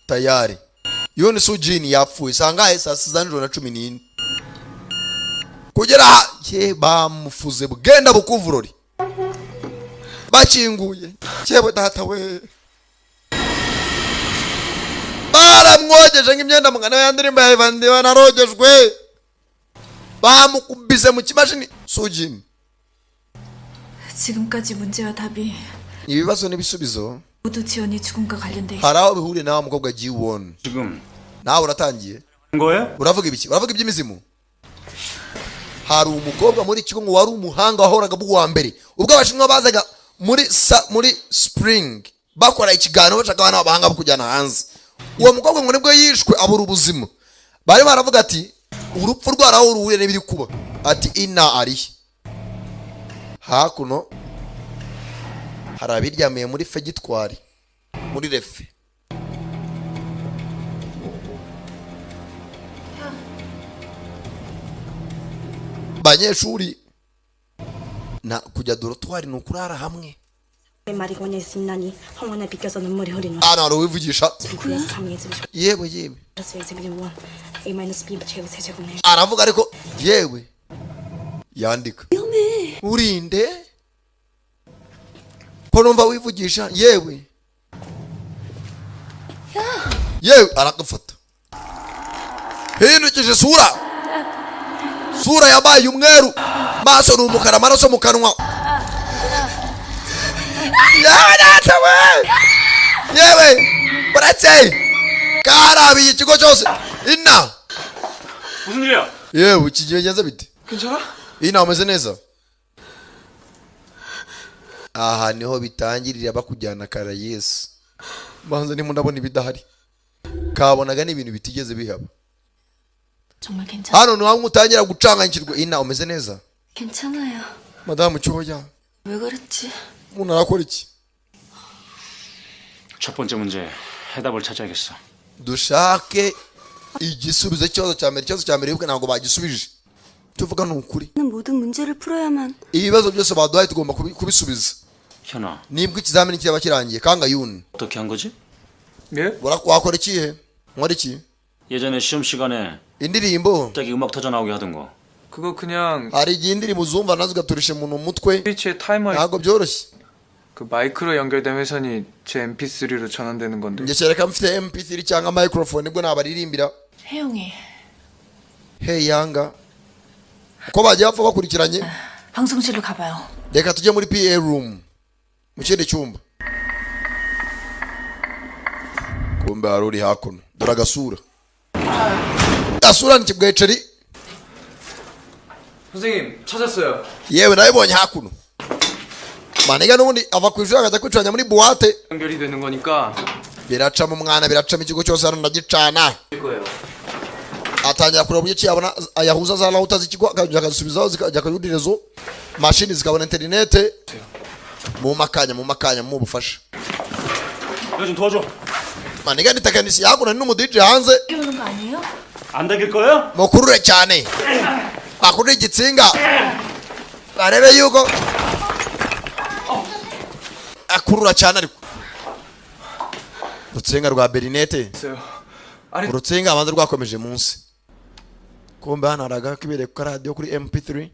tayari. Yoni Sujini yapfuye sangahe saa sita za nijoro na 14 kugera ye bamufuze bugenda bukuvurori bakinguye cyebo data we baramwogeje nk'imyenda mugana yandirimba ya Ivan narogejwe bamukubise mu kimashini Sujini. 지금까지 문제와 답이 ibibazo n'ibisubizo 모두 지연이 죽음과 관련돼 있어. hari aho bihuriye nawe mukobwa G1. 지금 nawe uratangiye 거예요? uravuga ibiki? Uravuga iby'imizimu. Hari umukobwa muri kigo ngo wari umuhanga wahoraga buwa mbere ubwo abashinwa bazaga muri spring bakora ikiganiro bashaka abana b'abahanga bo kujyana hanze. Uwo mukobwa ngo nibwo yishwe abura ubuzima. Bari baravuga ati urupfu rwaraho ruhuye n'ibiri kuba. Ati ina ari hakuno hari abiryamiye muri fegitwari muri refe. Banyeshuri na kujya dortoir ni ukurara hamwe. Ana hari uwivugisha yewe yewe aravuga ariko yewe yandika urinde ko numva wivugisha yewe yewe aragufata hindukije sura sura yabaye umweru maso ni umukara amaraso mu kanwa. Yewe buretse karabiye ikigo cyose ina 무슨 일이야? yewe iki gihe genza bite? 괜찮아? Ina umeze neza? Aha niho bitangirira bakujyana karayesi. Banza ndimo ndabona ibidahari, kabonaga n'ibintu bitigeze bihaba. 정말 괜찮? Hano ni hamwe utangira gucanganyikirwa. Ina, umeze neza? 괜찮아요. Madamu cyoya. 왜 그랬지? Umuntu arakora iki? 첫 번째 문제 해답을 찾아야겠어. Dushake igisubizo cy'ikibazo cya mbere. Ikibazo cya mbere yuko ntabwo bagisubije, tuvuga ni ukuri. 모든 문제를 풀어야만 Ibibazo byose baduhaye tugomba kubisubiza. 현아, Nibwo ikizamini kiraba kirangiye. Kanga yuni. 어떻게 한 거지? 예? Wakora ikihe? Nkora iki? 예전에 시험 시간에 Indirimbo. 갑자기 음악 터져 나오게 하던 거. 그거 그냥 Hari igihe indirimbo uzumva nazo ugaturisha umuntu mu mutwe. 스위치의 타이머 Ntabwo byoroshye. 그 마이크로 연결된 회선이 제 MP3로 전환되는 건데. Njye kereka mfite MP3 cyangwa microphone, nibwo nabaririmbira. 혜영이 Hey yanga, uko bagiye bapfa bakurikiranye. 방송실로 가봐요. Reka tujye muri PA room, mu kindi cyumba. Kumbe hari uri hakuno. Dore agasura, gasura ni kibweceri. 선생님 찾았어요. Yewe, nabibonye hakuno. Maniga n'ubundi ava ku ishuri akajya kwicuranya muri boîte. 연결이 되는 거니까 Biracamo umwana, biracamo ikigo cyose hano ndagicana. 될 거예요. Atangira kureba uburyo ki yabona yahuza za router z'ikigo, akongera akazisubizaho, zikajya kuri réseau, mashini zikabona interinete. Mu makanya, mu makanya, mu bufasha. 내가 좀 도와줘. Maniga ni tekinisiye, hakuno ni n'umu DJ hanze. 오는 거 아니에요? 안 당길 거야? Mukurure cyane, bakurure igitsinga barebe yuko akurura cyane, ariko urutsinga rwa berinete. 있어요. 아니 Urutsinga abanza rwakomeje munsi. Kumbe hano hari agakibereye ku karadiyo kuri MP3,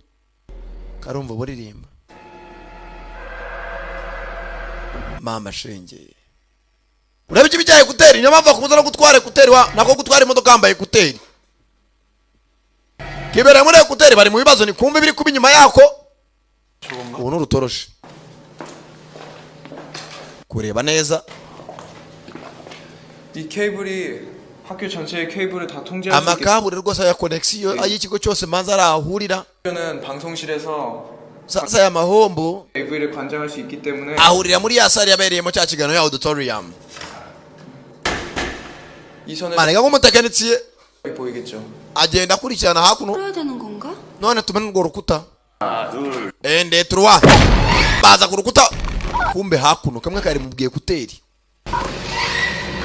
karumva buririmba. Mama shenge, urebe icyo ibijyanye écouteurs. Niyo mpamvu bakubuza no gutwara écouteurs wa nako gutwara imodoka wambaye écouteurs. Kibereye muri écouteurs, bari mu bibazo. Ni kumva ibiri kuba inyuma yako. Ubu ni urutoroshi kureba neza. 이 케이블이 학교 전체의 케이블을 다 통제할 수 있게 Amakabure rwose aya connexion ay'ikigo cyose manza arahurira. 는 방송실에서 Sasa aya mahombo AV를 관장할 수 있기 때문에 ahurira muri ya salle yabereyemo cya kiganiro, ya auditorium. 이 선을 Manega nk'umutekinisiye 보이겠죠. agenda akurikirana hakuno. 풀어야 되는 건가? None tumene urwo rukuta. 하나, 둘. Ende turuwa baza ku rukuta. Kumbe hakuno kamwe kari mu bwiye écouteurs,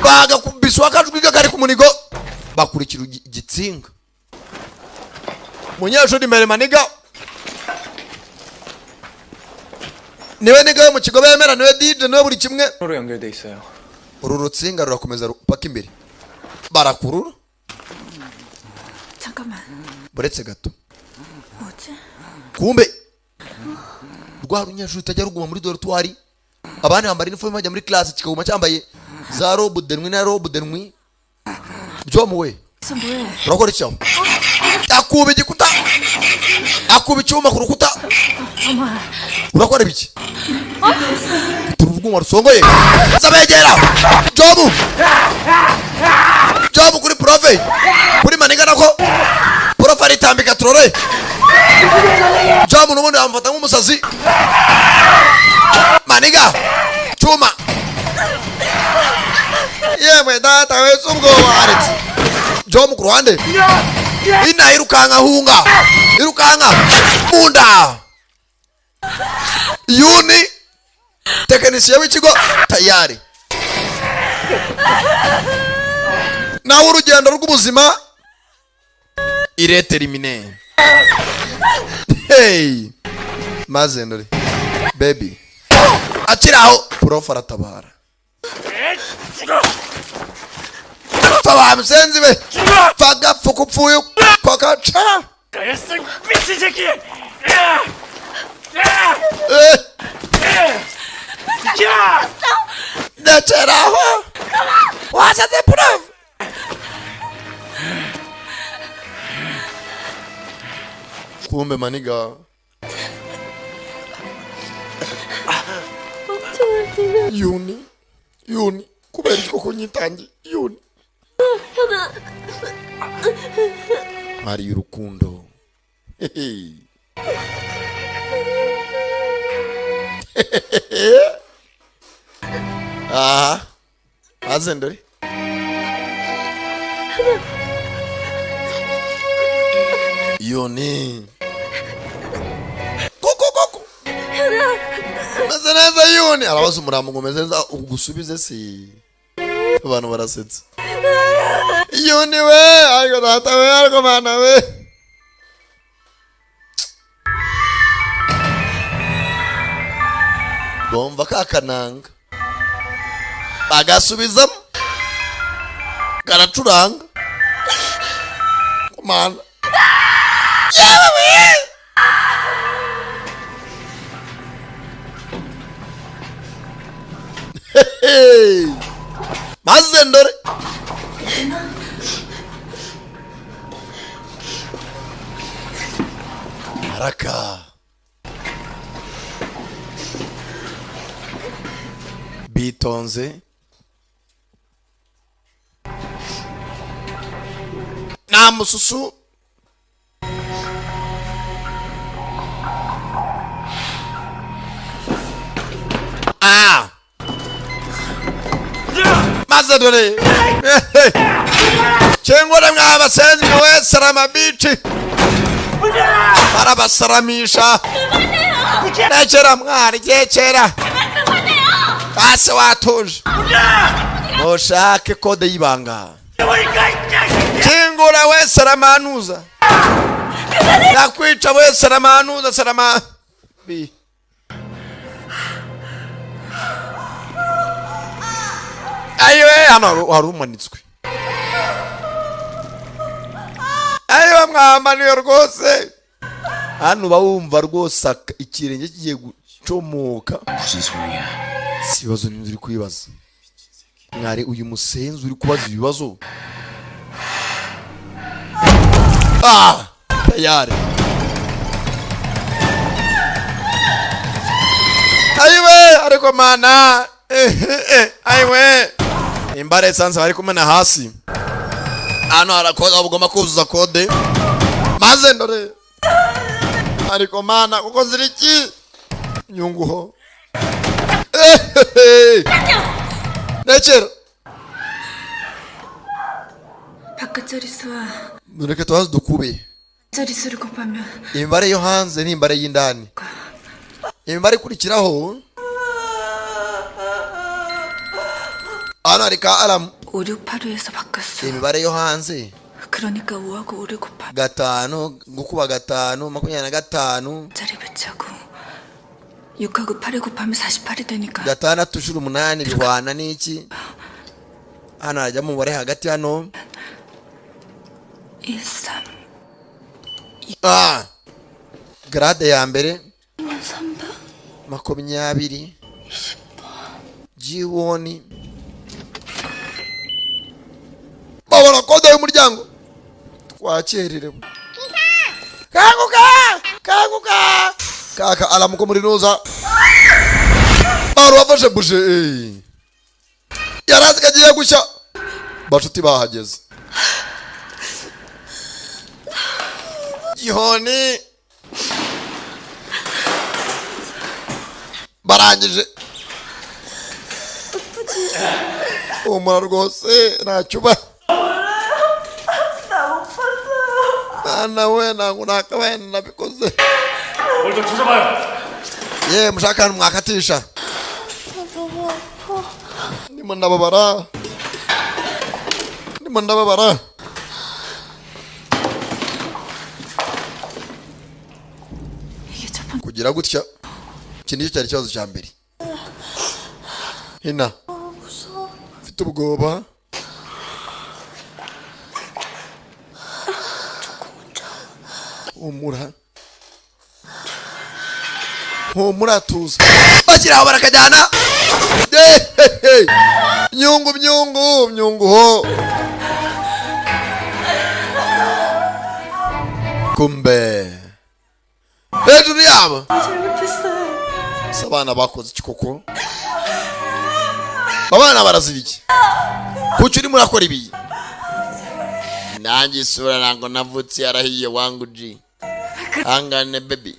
bagakubiswa akajwi kari ku munigo, bakurikira igitsinga. Munyeshuri imbere, maniga niwe niga yo mu kigo bemera, niwe DJ, niwe buri kimwe. 으로 연결돼 있어요. Uru rutsinga rurakomeza rupaka imbere, barakurura. 잠깐만. Buretse gato. 뭐지? Kumbe rwa runyeshuri rutajya ruguma muri dortoir, abandi bambara iniforume bajya muri classe, kikaguma cyambaye za robe de nuit na robe de nuit byomuwe. 그래서 뭐해? Urakora iki aho? Akuba igikuta, akuba icyuma ku rukuta. 어머. Urakora ibiki? Turi urwuma rusongoye zabegera jobu jobu kuri prof, kuri maniga nako prof aritambika turore. Jobu n'ubundi bamufata nk'umusazi. Maniga cyuma, yemwe data wese, ubwoba aretse jobu ku ruhande. Ina irukanka, hunga, irukanka munda. Yuni tekinisiye w'ikigo tayari nawe, urugendo rw'ubuzima ireterimine. Hey, maze ndore baby akiri aho, prof aratabara. Pfa wa musenzi we, pfa gapfa uko upfuye kwakaca. 미친 새끼! Eh, ndekeraho, wasaze prof. Kumbe maniga yuni yuni, kubera iki koko nyitangi yuni hari urukundo. Hehe. Aha maze ndore yoni koko koko meze neza. Yoni arabaza umurambo ngo meze neza, ugusubize si abantu barasetse. Yoni we, ariko data we, ariko mana we, bumva ka kananga bagasubizamo karacuranga mana yewe we. Hey! Maze ndore haraka bitonze nta mususu. Ah, maze dore cyengore mwabasenzi mwe sarama bici barabasaramisha nekera mwari cyekera base watuje mushake kode y'ibanga kingura we saramanuza nakwica we saramanuza sarama bi ayiwe. Hano hari umanitswe. Ayiwe mwamaniye rwose. Hano uba wumva rwose ikirenge kigiye gucomoka. 무슨 소용이야? Si ibibazo n'ibyo uri kwibaza mwari. Uyu musenzi uri kubaza ibibazo. Ah, tayari. Ayiwe, ariko mana, ayiwe, imbare esanse bari kumena hasi. Hano harakode ugomba kuzuza kode. Maze ndore, ariko mana, kuko ziri iki nyunguho nekera. 바깥 자릿수와 Mureke tubaze dukube 자릿수를 곱하면 imibare yo hanze n'imibare y'indani. Imibare ikurikiraho hano hari ka aramu. 5, 6, 8에서 바꿨어. Imibare yo hanze 그러니까 5하고 5를 곱하면 5 gukuba 5 25. 자리 배치하고 6하고 8을 곱하면 48이 되니까 6 inshuro 8 bihwana n'iki? Hano harajyamo umubare hagati hano. 1, 3, Ah! Grade ya mbere 3번 20 jiwoni babona kode y'umuryango twakererewe. Kanguka, kanguka kaka aramuko muri nuza bari wafashe buje eh. Yarazi ko agiye gushya. Bashuti bahageze gihoni barangije humura rwose ntacyo uba mwana we ntabwo nakabaye nabikoze. 뭘 좀 찾아봐요. Ye mushaka ahantu mwakatisha. 너무 아파. Ndimo ndababara, ndimo ndababara. 이게 첫 번째 Kugira gutya iki nicyo cyari ikibazo cya mbere. Hina 무서워. mfite ubwoba. Humura, humura, tuza. Bakiri aho barakajyana. Ehehe. Myungu myungu myungu ho kumbe hejuru yabo. 잘못했어요. Se abana bakoze iki koko? Abana barazira iki? Kuki urimo urakora ibi? Nanjye isura ntabwo navutse yarahiye wangu ji hangane baby.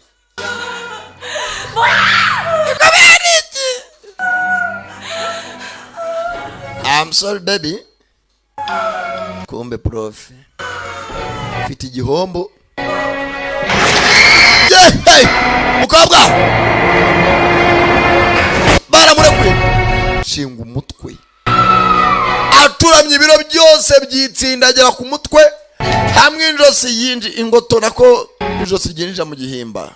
I'm sorry, baby. Kumbe prof mfite igihombo. Yeah, hey! Mukobwa baramurekuye, shinga umutwe aturamye, ibiro byose byitsindagira ku mutwe hamwe, ijosi yinji ingoto, nako ijosi ryinjira mu gihimba.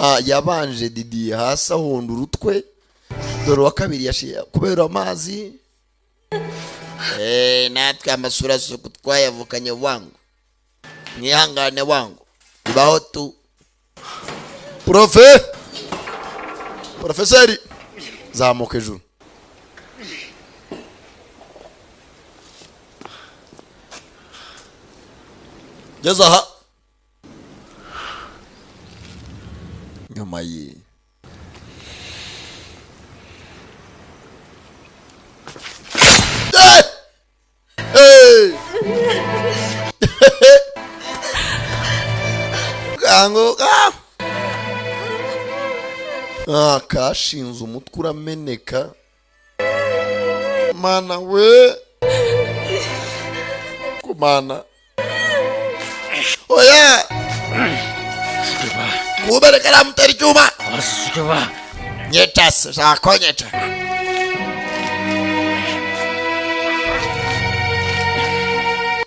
Ah, yabanje didiye hasi ahonda urutwe. Dore uwa kabiri yashiye kubera amazi. Natwe amasura asuku twayavukanye wangu, mwihangane wangu, bibaho tu. Profe, porofeseri, zamuka ejuru. Geze aha nyuma ye. Eh! Hey! Kanguka. Ah, kashinze umutwe urameneka, mana we, kumana oya kubereka aramutera icyuma. Nyica se, shaka kunyica.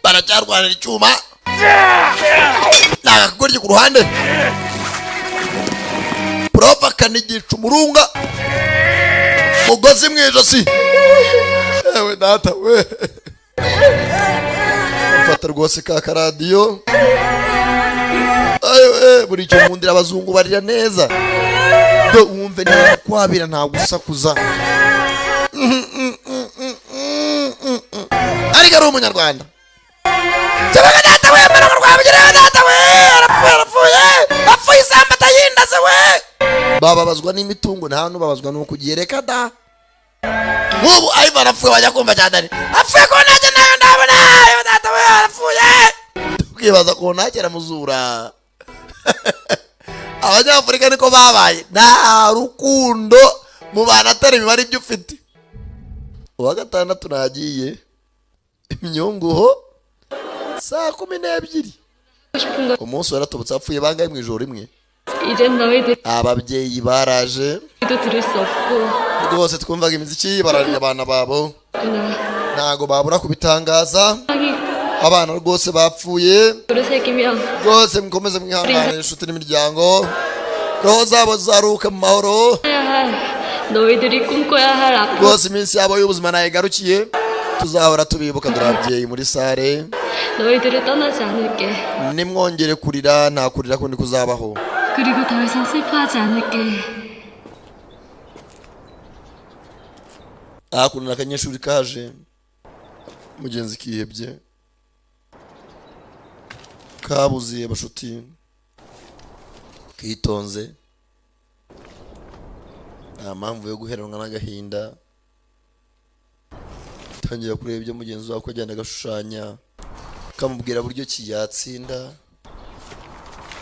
Baracyarwanira icyuma, nagakugoryi ku ruhande. Prof akanigisha umurunga mugozi mu ijosi. Ewe data we, fata rwose ka karadiyo. Ayo, buri cyo nkundira abazungu barira neza do, wumve nta kwabira, nta gusakuza, ariko ari umunyarwanda. Cyabaga data we, mbona rwabugerewe data we, arapfuye, arapfuye, apfuye isamba atayindaze we. Bababazwa n'imitungo, nta n'ubabazwa nuko ugiye, reka da. Nk'ubu Ivan apfuye wajya kumva cyane apfuye ko nanjye nayo ndabona, ayo data we arapfuye, tukibaza ko ntakera muzura. Abanyafurika niko babaye, nta rukundo mu bantu, atari imibare ibyo ufite. Uwa gatandatu nagiye imyunguho saa 12, umunsi waratobotse, apfuye bangahe mu ijoro rimwe. 이젠 너희들도 Ababyeyi baraje 들을 수 없고 rwose, twumvaga imiziki bararira abana babo. 구나. Ntago babura kubitangaza. 사랑이 Abana rwose bapfuye. 를 새기며 Rwose mukomeze mwihangane, inshuti n'imiryango, roho zabo zaruhuka mu mahoro. 해야 할 너희들이 꿈꿔야 할 앞으로 Rwose iminsi yabo y'ubuzima nayigarukiye, tuzahora tubibuka. Dore ababyeyi muri sare. 너희들을 떠나지 않을게. Nimwongere kurira, nta kurira kundi kuzabaho. 그리고 더 이상 슬퍼하지 않을게. Hakuno akanyeshuri kaje mugenzi kihebye, kabuze abashuti, kitonze, nta mpamvu yo guheranwa n'agahinda. Tangira kureba ibyo mugenzi wawe uko agenda agashushanya, kamubwira buryo ki yatsinda,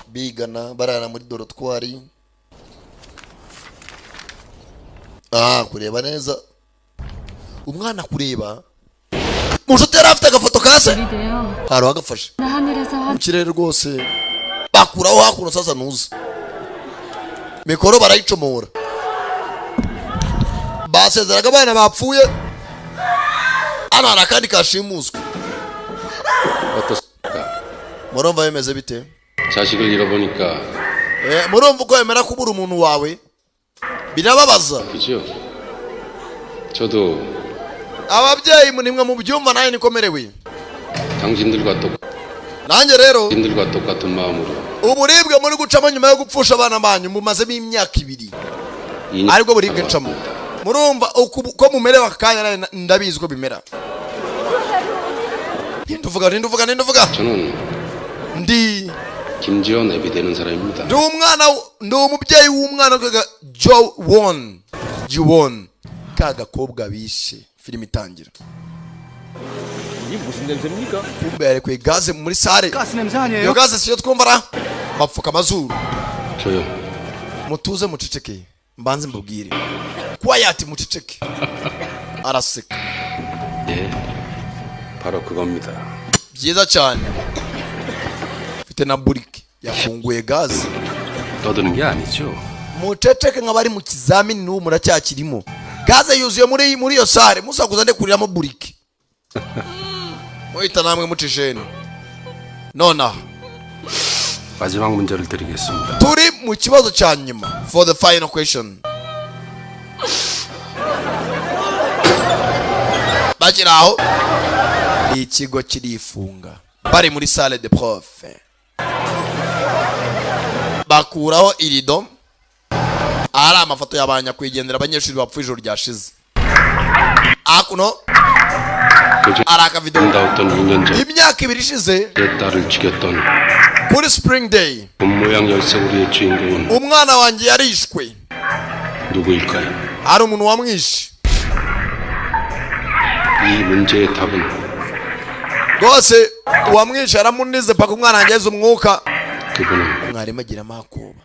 bigana, barara muri dortoir. Ah, kureba neza umwana, kureba mu nshuti yari afite agafoto ka se. 별이 되어 Hari uwagafashe 나 하늘에서 mu kirere rwose, bakuraho hakuno. Sasa ntuzi mikoro barayicomora, basezeraga abana bapfuye. Hano hari akandi kashimuswe. 어떻습니까? Murumva bimeze bite? 자식을 잃어보니까 Murumva uko wemera kubura umuntu wawe birababaza. 그죠? 저도 Ababyeyi nimwe mu byumva, nawe niko merewe. 당신들과 똑 Nanjye rero 당신들과 똑같은 마음으로 uburibwe muri gucamo nyuma yo gupfusha abana banyu mumazemo imyaka 2 aribwo buribwe ncamo. Murumva uko mumerewe aka kanya, nawe ndabizi uko bimera. Ninduvuga, ninduvuga, ninduvuga. 저는 Ndi 김지원 애비 되는 사람입니다. ndi umwana ndi umubyeyi w'umwana witwaga Joe Won Jiwon, ka gakobwa bishe filime itangira. 이게 무슨 냄새입니까? Kumbe yarekuye gaze muri sare. 가스 냄새 아니에요? Iyo gaze siyo twumva ra? Bapfuka amazuru. 조용. Mutuze, muceceke, mbanze mbabwire. Quiet, muceceke. Araseka. 예, 바로 그겁니다. Byiza cyane, mfite na burike yafunguye gaze. 떠드는 게 아니죠. Muceceke nk'abari mu kizamini, n'ubu muracyakirimo. Gaze yuzuye muri iyo salle, musakuza ndekuriramo burike, muhita namwe mucisheni nonaha. 마지막 문제를 드리겠습니다. Turi mu kibazo cya nyuma, for the final question. Bakiri aho, ikigo kirifunga, bari muri salle de prof, bakuraho irido, ahari amafoto ya ba nyakwigendera, abanyeshuri bapfuye ijoro ryashize. Hakuno hari akavidewo. 아름다웠던 2년 전 Imyaka 2 ishize, 내 딸을 죽였던 kuri spring day, 꽃모양 열쇠고리의 주인공은 umwana wanjye yarishwe. 누구일까요? Hari umuntu wamwishe. 이 문제의 답은 Rwose uwamwishe yaramunize paka umwana wanjye aheze umwuka. 그분은 Mwarimu agiramo akoba.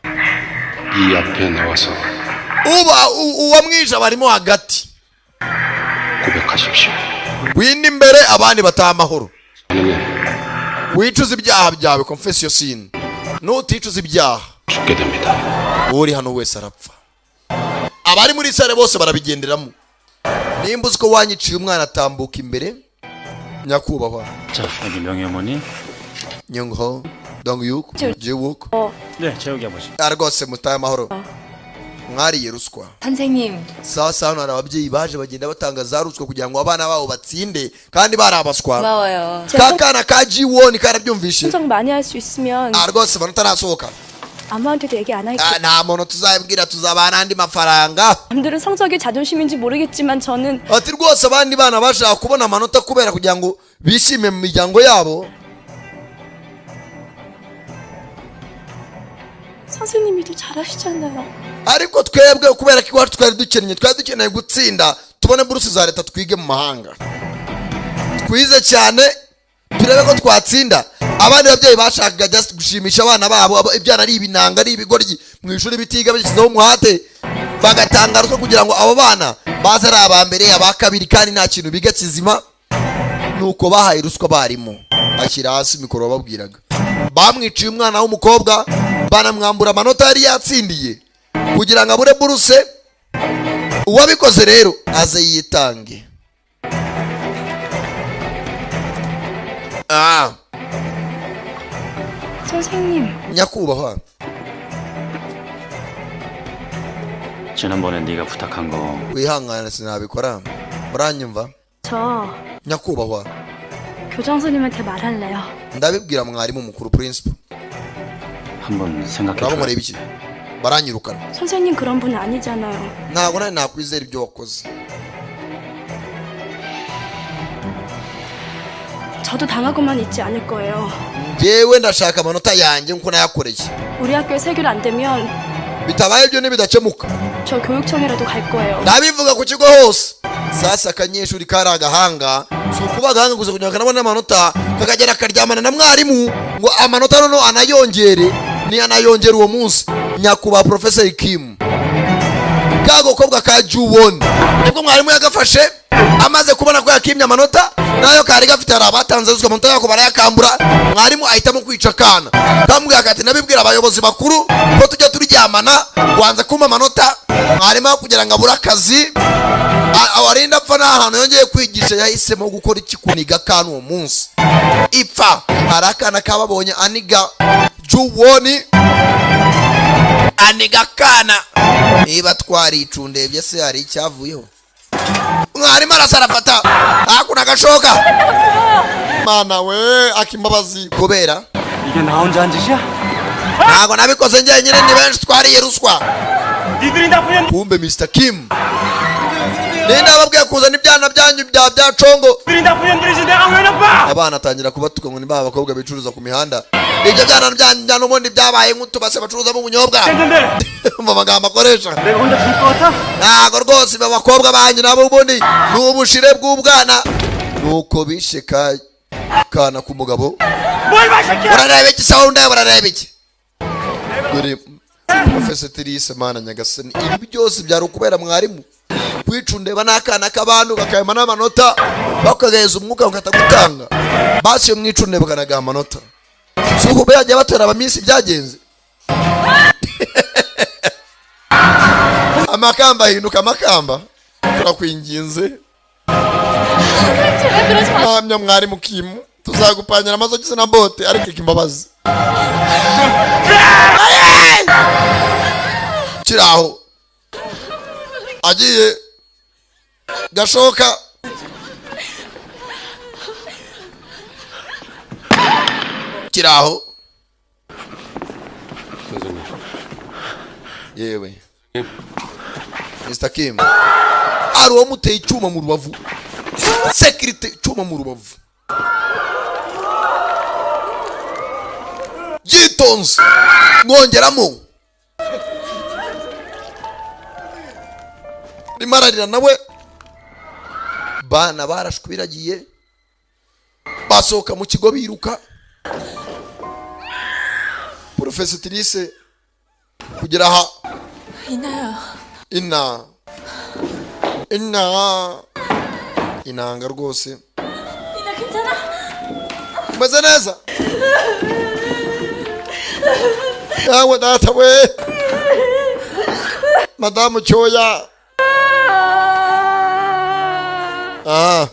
이 앞에 나와서 Uba uwamwishe abarimo hagati. 고백하십시오. Ngwino imbere, abandi bataha amahoro. 아니면 Wicuza ibyaha byawe, confess your sin. Nuticuza ibyaha, 죽게 됩니다. uri hano wese arapfa. Abari muri salle bose barabigenderamo. Nimba uzi ko wanyiciye umwana, atambuka imbere, nyakubahwa. 자, 여기 명희 어머니. Nyungho, Dongyuk, Jiwook. 네, 재욱이 아버지. Ah, rwose mutahe amahoro, mwariye ruswa. 선생님, Sasa hano hari ababyeyi baje bagenda batanga za ruswa kugira ngo abana babo batsinde kandi barabaswa. 고마워요. Ka kana ka Jiwon karabyumvishe. 성적 많이 할 수 있으면 Ah, rwose amanota arasohoka, 아무한테도 얘기 안 할게요. Ah, nta muntu tuzabwira, tuzabaha n'andi mafaranga. 남들은 성적이 자존심인지 모르겠지만 저는 Ati rwose abandi bana bashaka kubona amanota kubera kugira ngo bishime mu miryango yabo. 선생님이 더 잘하시잖아요. Ariko twebwe kubera ko iwacu twari dukennye, twari dukeneye gutsinda tubone buruse za leta, twige mu mahanga, twize cyane turebe ko twatsinda. Abandi babyeyi bashakaga just gushimisha abana babo, ibyana ari ibinanga, ari ibigoryi mu ishuri, bitiga bishyizeho umuhate, bagatanga ruswa kugira ngo abo bana baze ari aba mbere, aba kabiri, kandi nta kintu biga kizima. Nuko bahaye ruswa abarimu. Ashyira hasi mikoro, bababwiraga bamwiciye umwana w'umukobwa, banamwambura amanota yari yatsindiye kugira ngo abure buruse. Uwabikoze rero aze yitange. Ah. 선생님, Nyakubahwa. 지난번에 네가 부탁한 거 Wihangane sinabikora, uranyumva? 저 Nyakubahwa. 교장 선생님한테 말할래요. Ndabibwira mwarimu mukuru, principal. 한번 생각해 Uraba 줘. nkoreye ibiki, baranyirukana. 선생님 그런 분 아니잖아요. Ntabwo nari nakwizera ibyo wakoze. 저도 당하고만 있지 않을 거예요. Njyewe ndashaka amanota yanjye nkuko nayakoreye. 우리 학교에서 해결 안 되면 Bitabaye ibyo, nibidakemuka, 저 교육청이라도 갈 거예요. ndabivuga ku kigo hose. Sasa akanyeshuri kari agahanga, si ukuba agahanga gusa, kugira ngo kanabone amanota, kakagera karyamana na mwarimu ngo amanota noneho anayongere. Ni anayongera uwo munsi, nyakubahwa porofeseri Kim, ka gakobwa ka Juwon, nibwo mwarimu yagafashe amaze kubona ko yakimye amanota nayo kari gafite. Hari abatanze ruswa, amanota yako barayakambura. Mwarimu ahitamo kwica akana. Kamubwira kati nabibwira abayobozi bakuru ko tujya turyamana, wanze kumpa amanota. Mwarimu aho kugira ngo abure akazi, awarinda apfa nta hantu yongeye kwigisha, yahisemo gukora iki? Kuniga akana uwo munsi ipfa. Hari akana kababonye aniga Juwoni, aniga akana. Niba twaricundebye se hari icyavuyeho? Mwarimu arasa arafata hakuno agashoka. Mana we, akimbabazi kubera 이게 나 혼자 한 짓이야? Ntabwo nabikoze njyenyine, ni benshi twariye ruswa. 니들이 나쁜 년 Kumbe Mr Kim, ninde wababwiye kuzana ibyana byanyu bya congo? 니들이 나쁜 년들이지 내가 왜 나빠? Abana atangira kubatuka ngo ni ba bakobwa bicuruza ku mihanda, ibyo byana byanyu n'ubundi byabaye nk'utubase bacuruzamo ubunyobwa. Umva amagambo akoresha. 내가 혼자 죽을 것 같아? Ntabwo rwose ibi abakobwa banyu nabo ubundi ni ubushire bw'ubwana. Nuko bishe ka kana k'umugabo. 뭘 봐, 이 새끼야! Urareba iki sawa? Undeba, urareba iki? Dore professor Tirise. Mana nyagasani, ibi byose byari ukubera mwarimu. Kwicundeba n'akana k'abantu bakayama n'amanota, bakagaheza umwuka bakatagutanga. Basi iyo mwicundeba bakanagaha amanota, si uko byagiye batora abaminsi byagenze. Amakamba ahinduka amakamba. Turakwinginze ntamya mwarimu Kimu, tuzagupangira amasogisi na bote, ariko reka imbabazi kiri aho agiye gashoka. Kiri aho. 선생님. Yewe Mr. Kim, ari uwamuteye icyuma mu rubavu. Sekirite, icyuma mu rubavu, yitonze mwongeramo. Arimo ararira nawe. Bana barashwiragiye, basohoka mu kigo biruka. Porofesitirise kugera aha. 이나야. Ina, ina, inanga rwose. 이나 괜찮아? Umeze neza? Yawe data we, madamu cyoya. Ah,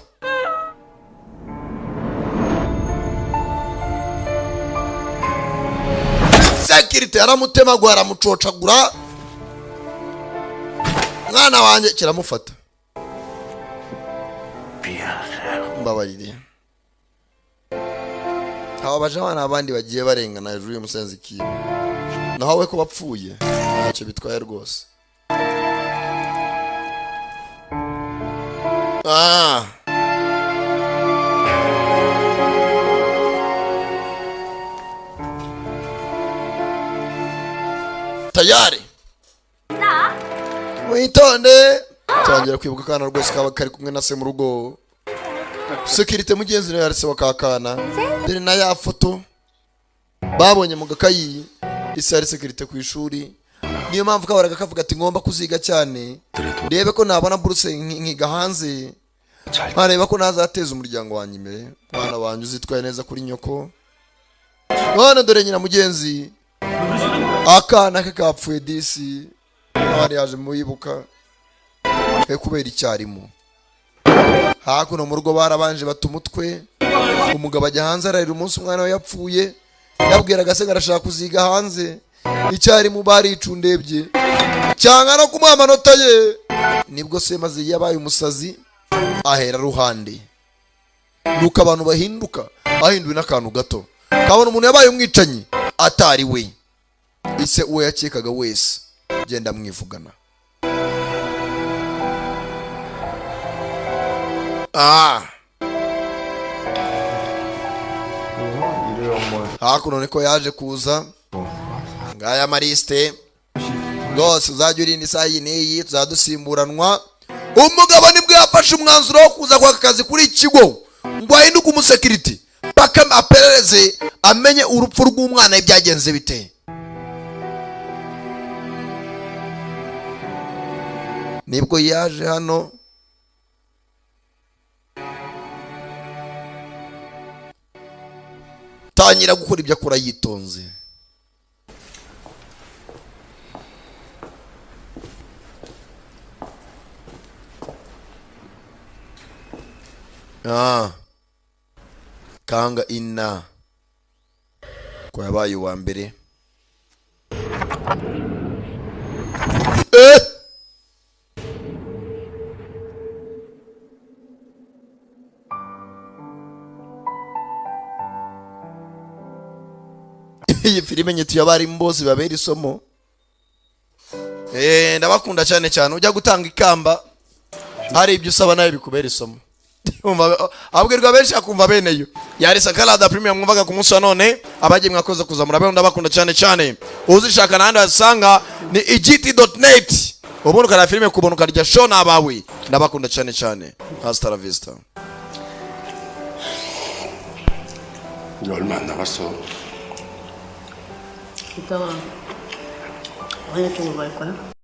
sekirite yaramutemagura, aramucocagura. Mwana wanjye, kiramufata. Mbabarire, ababaje abana abandi bagiye barengana hejuru y'umusenzi kiwe, naho we ko bapfuye ntacyo bitwaye rwose. Ah, tayari witonde. Tangira kwibuka akana rwose kaba kari kumwe na se mu rugo. Sekirite mugenzi nawe yarise wakakana. Dore na ya foto babonye mu gakayi, isi yari sekirite ku ishuri. Niyo mpamvu kahoraga kavuga ati ngomba kuziga cyane, ndebe ko nabona buruse nkiga hanze, nkareba ko nazateza umuryango wanjye imbere. Mwana wanjye, uzitwaye neza kuri nyoko. None dore nyina mugenzi, akana ke kapfuye disi. Abandi yaje muyibuka he kubera icyarimo. Hakuno mu rugo barabanje bata umutwe. Umugabo ajya hanze ararira umunsi umwana we yapfuye. Yabwiraga se ngo arashaka kuziga hanze. Icyarimu baricundebye cyangwa no kumuha amanota ye. Nibwo se maze yabaye umusazi, ahera ruhande. Nuko abantu bahinduka, ahinduwe n'akantu gato, kabona umuntu yabaye umwicanyi atari we. Ise uwo yakekaga wese genda mwivugana. Ah, hakuno niko yaje kuza. Ngaya marisite rwose, uzajya urinda isaha iyi n'iyi, tuzadusimburanwa. Umugabo nibwo yafashe umwanzuro wo kuza kwaka akazi kuri iki kigo ngo ahinduke umusekiriti, paka aperereze amenye urupfu rw'umwana byagenze bite. Nibwo yaje hano. Tangira gukora ibyo akora yitonze. Ah, kanga ina ko yabaye uwa mbere. Eh! Iyi filime nyituye abarimu bose babera isomo. Ndabakunda cyane cyane. Ujya gutanga ikamba hari ibyo usaba nawe bikubera isomo. Abwirwa benshi akumva beneyo. Yari Sakalada Premium mwumvaga ku munsi wa none, abagiye mwakoze kuzamura bene, ndabakunda cyane cyane. Uzishaka nandi wasanga ni igt.net. Ubundi ukara filime kubona ukarya show n'abawe. Ndabakunda cyane cyane. Hasta la vista. 이제 얼마 안 남았어. 이따가 어느 쪽으로 갈 거야?